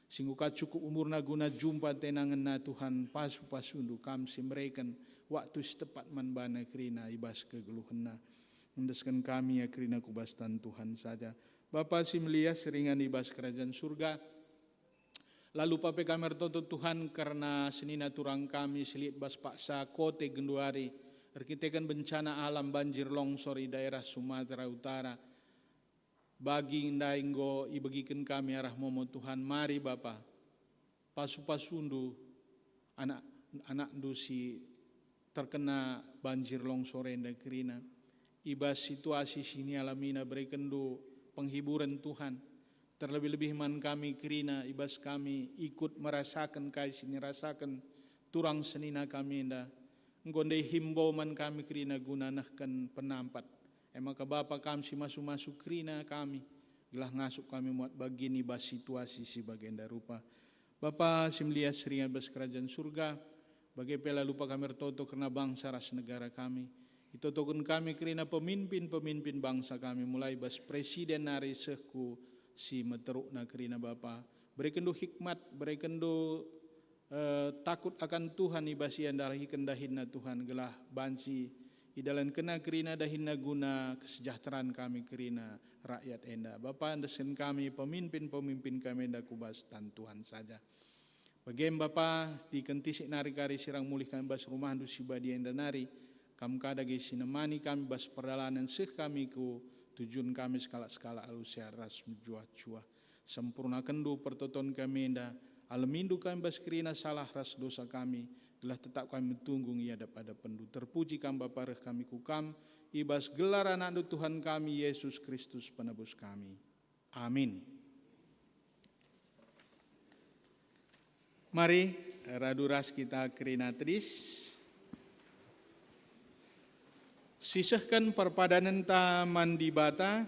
Si enggo ka cukup umurna guna jumpa tenangenna, Tuhan, pasu-pasuNdu, Kam si mereken waktu si tepat man bana kerina i bas kegeluhenna. Endesken kami ia kerina ku bas tan Tuhan saja. Bapa si melias, si ringan i bas Kerajan Surga, la lupa pe kami ertoto Tuhan kerna senina turang kami si lit bas paksa kote genduari erkiteken bencana alam banjir longsor i daerah Sumatera Utara. Bagi ndai enggo ibegiken kami arah momo Tuhan. Mari Bapa, pasu-pasuNdu anak, anakNdu si terkena banjir longsor enda kerina. I bas situasi si nialamina berekenNdu penghiburen Tuhan, terlebih-lebih man kami kerina i bas kami ikut merasaken kai si nirasaken turang senina kami enda. Enggo ndai himbau man kami kerina guna nehken penampat. E maka Bapa, Kam si masu-masu kerina kami, gelah ngasup kami muat bagin i bas situasi si bagenda rupa. Bapa si melias, si ringan bas Kerajan Surga, bage pe la lupa kami ertoto kerna bangsa ras negara kami. Itotoken kami kerina peminpin-peminpin bangsa kami, mulai bas presiden nari seh ku si meterukna kerina Bapa. BerekenNdu hikmat, berekenNdu, eh, takut akan Tuhan i bas ia ndahiken dahinna Tuhan, gelah banci idalankenna kerina dahinna guna kesejahteraan kami kerina rakyat enda. Bapa, endesken kami peminpin-peminpin kami enda ku bas tan Tuhan saja. Bage me Bapa, dikentisik nari kari si rang mulih kami bas rumahNdu si badia enda nari, Kam ka dage si nemani kami bas perdalanen seh kami ku tujun kami sekalak-sekalak alu sehat ras mejuah-juah. SempurnakenNdu pertoton kami enda, alemindu kami bas kerina salah ras dosa kami, gelah tetap kami metunggung i adap-adapenNdu. Terpuji Kam Bapa, reh kami ku Kam, i bas gelar AnakNdu Tuhan kami, Yesus Kristus Penebus kami. Amin. Mari, radu ras kita kerina tedis. Sisehken perpadanenta man Dibata.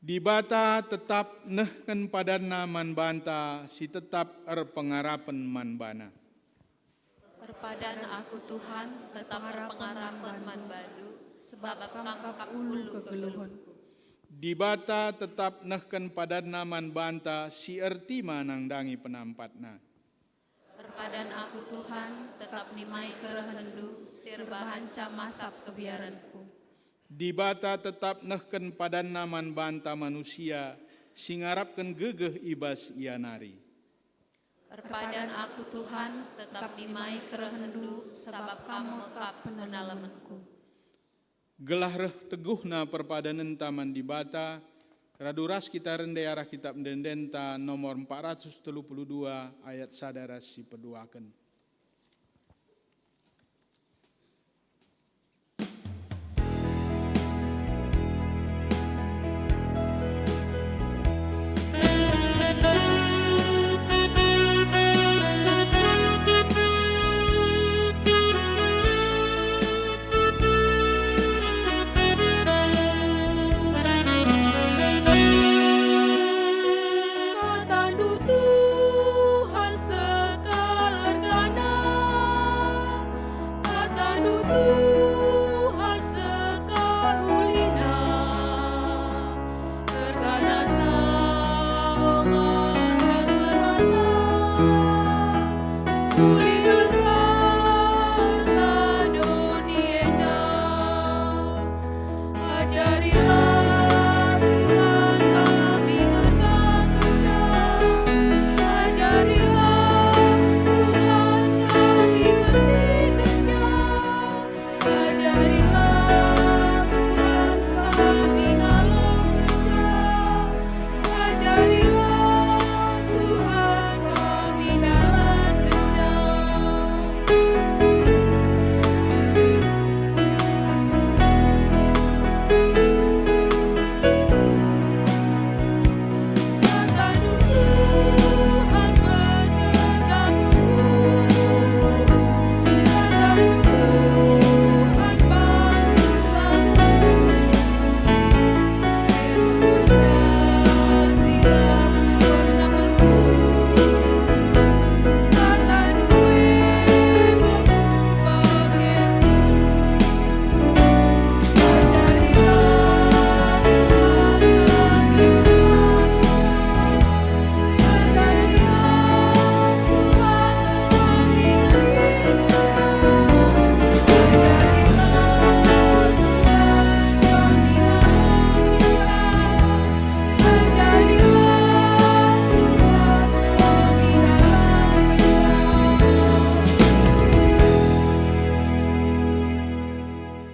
Dibata tetap nehken padanNa man banta si tetap erpengarapen man baNa. Erpadan aku, Tuhan, tetap erpengarapen man bandu, sabap Kam kap ulu kegeluhenku. Dibata tetap nehken padanNa man banta si ertima nandangi penampatNa. Erpadan aku, Tuhan, tetap nimai kerehenNdu si erbahanca masap kebiarenku. Dibata tetap nehken padanNa man banta manusia si ngarapken gegeh i bas Ia nari. Erpadan aku, Tuhan, tetap nimai kerehenNdu, sabap Kam me kap penalemenku. Gelah reh teguhna perpadanenta man Dibata, radu ras kita rende arah Kitap Ende-endenta nomor empat ratus telu puluh dua ayat sada ras si peduaken. KataNdu, Tuhan, sekal ergana, KataNdu, Tuhan, sekal ulina. Ergana saung ras permata, ulina serta doni enda. Ajarilah, Tuhan, kami ngertakenca. Ajarilah, Tuhan, kami ngertikenca. Ajarilah, Tuhan, kami ngalokenca. Ajarilah, Tuhan, kami ndalankenca.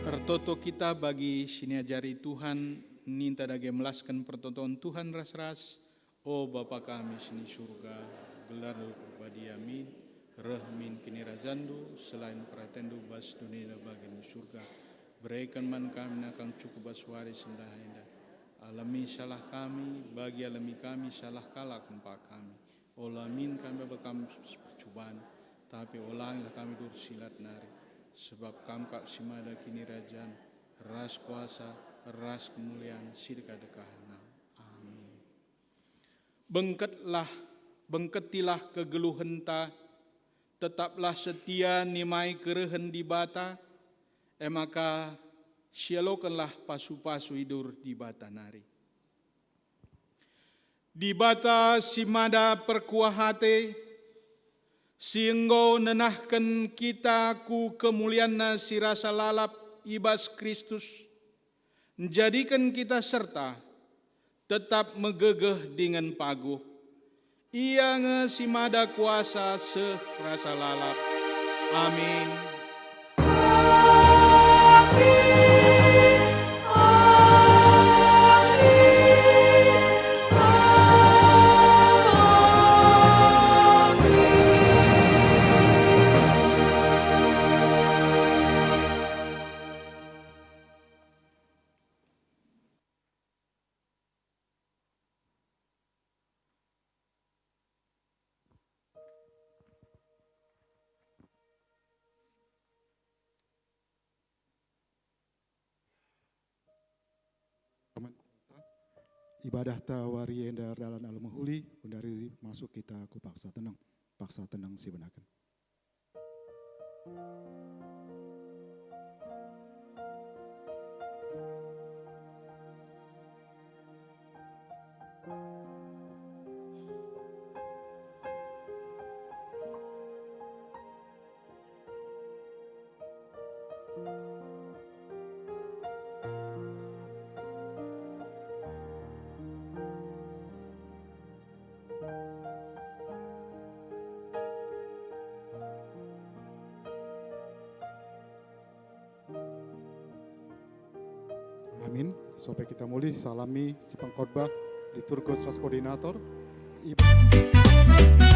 Ertoto kita bagi si niajari Tuhan, ninta dage melasken pertoton Tuhan ras-ras. O Bapa kami si ni Surga, gelarNdu erbadia min, reh min kinirajanNdu, selain peratenNdu bas doni enda bagi ni Surga. Bereken man kami nakang cukup bas wari si ndahi enda. Alemi salah kami, bagi alemi kami salah kalak empa kami. Ola min kami aba Kam si percuban, tapi olangilah kami duri si lat nari, sebab Kam kap si mada kinirajan, ras kuasa, ras kemulian si dekah-dekahna. Amin. Bengketlah, bengketilah kegeluhenta, tetaplah setia nimai kerehen Dibata, e maka sialokenlah pasu-pasu idur Dibata nari. Dibata si mada perkuah ate, si enggo nenahken kita ku kemulianNa si rasa lalap i bas Kristus, njadiken kita serta tetap megegeh dingen paguh. Ia nge si mada kuasa seh rasa lalap. Amin. Ibadahta wari enda erdalan alu mehuli, genduari masuk kita ku paksa teneng, paksa teneng sibenaken. Amin. Sope kita muli, salami si pengkhotbah, liturgus ras koordinator. Ibu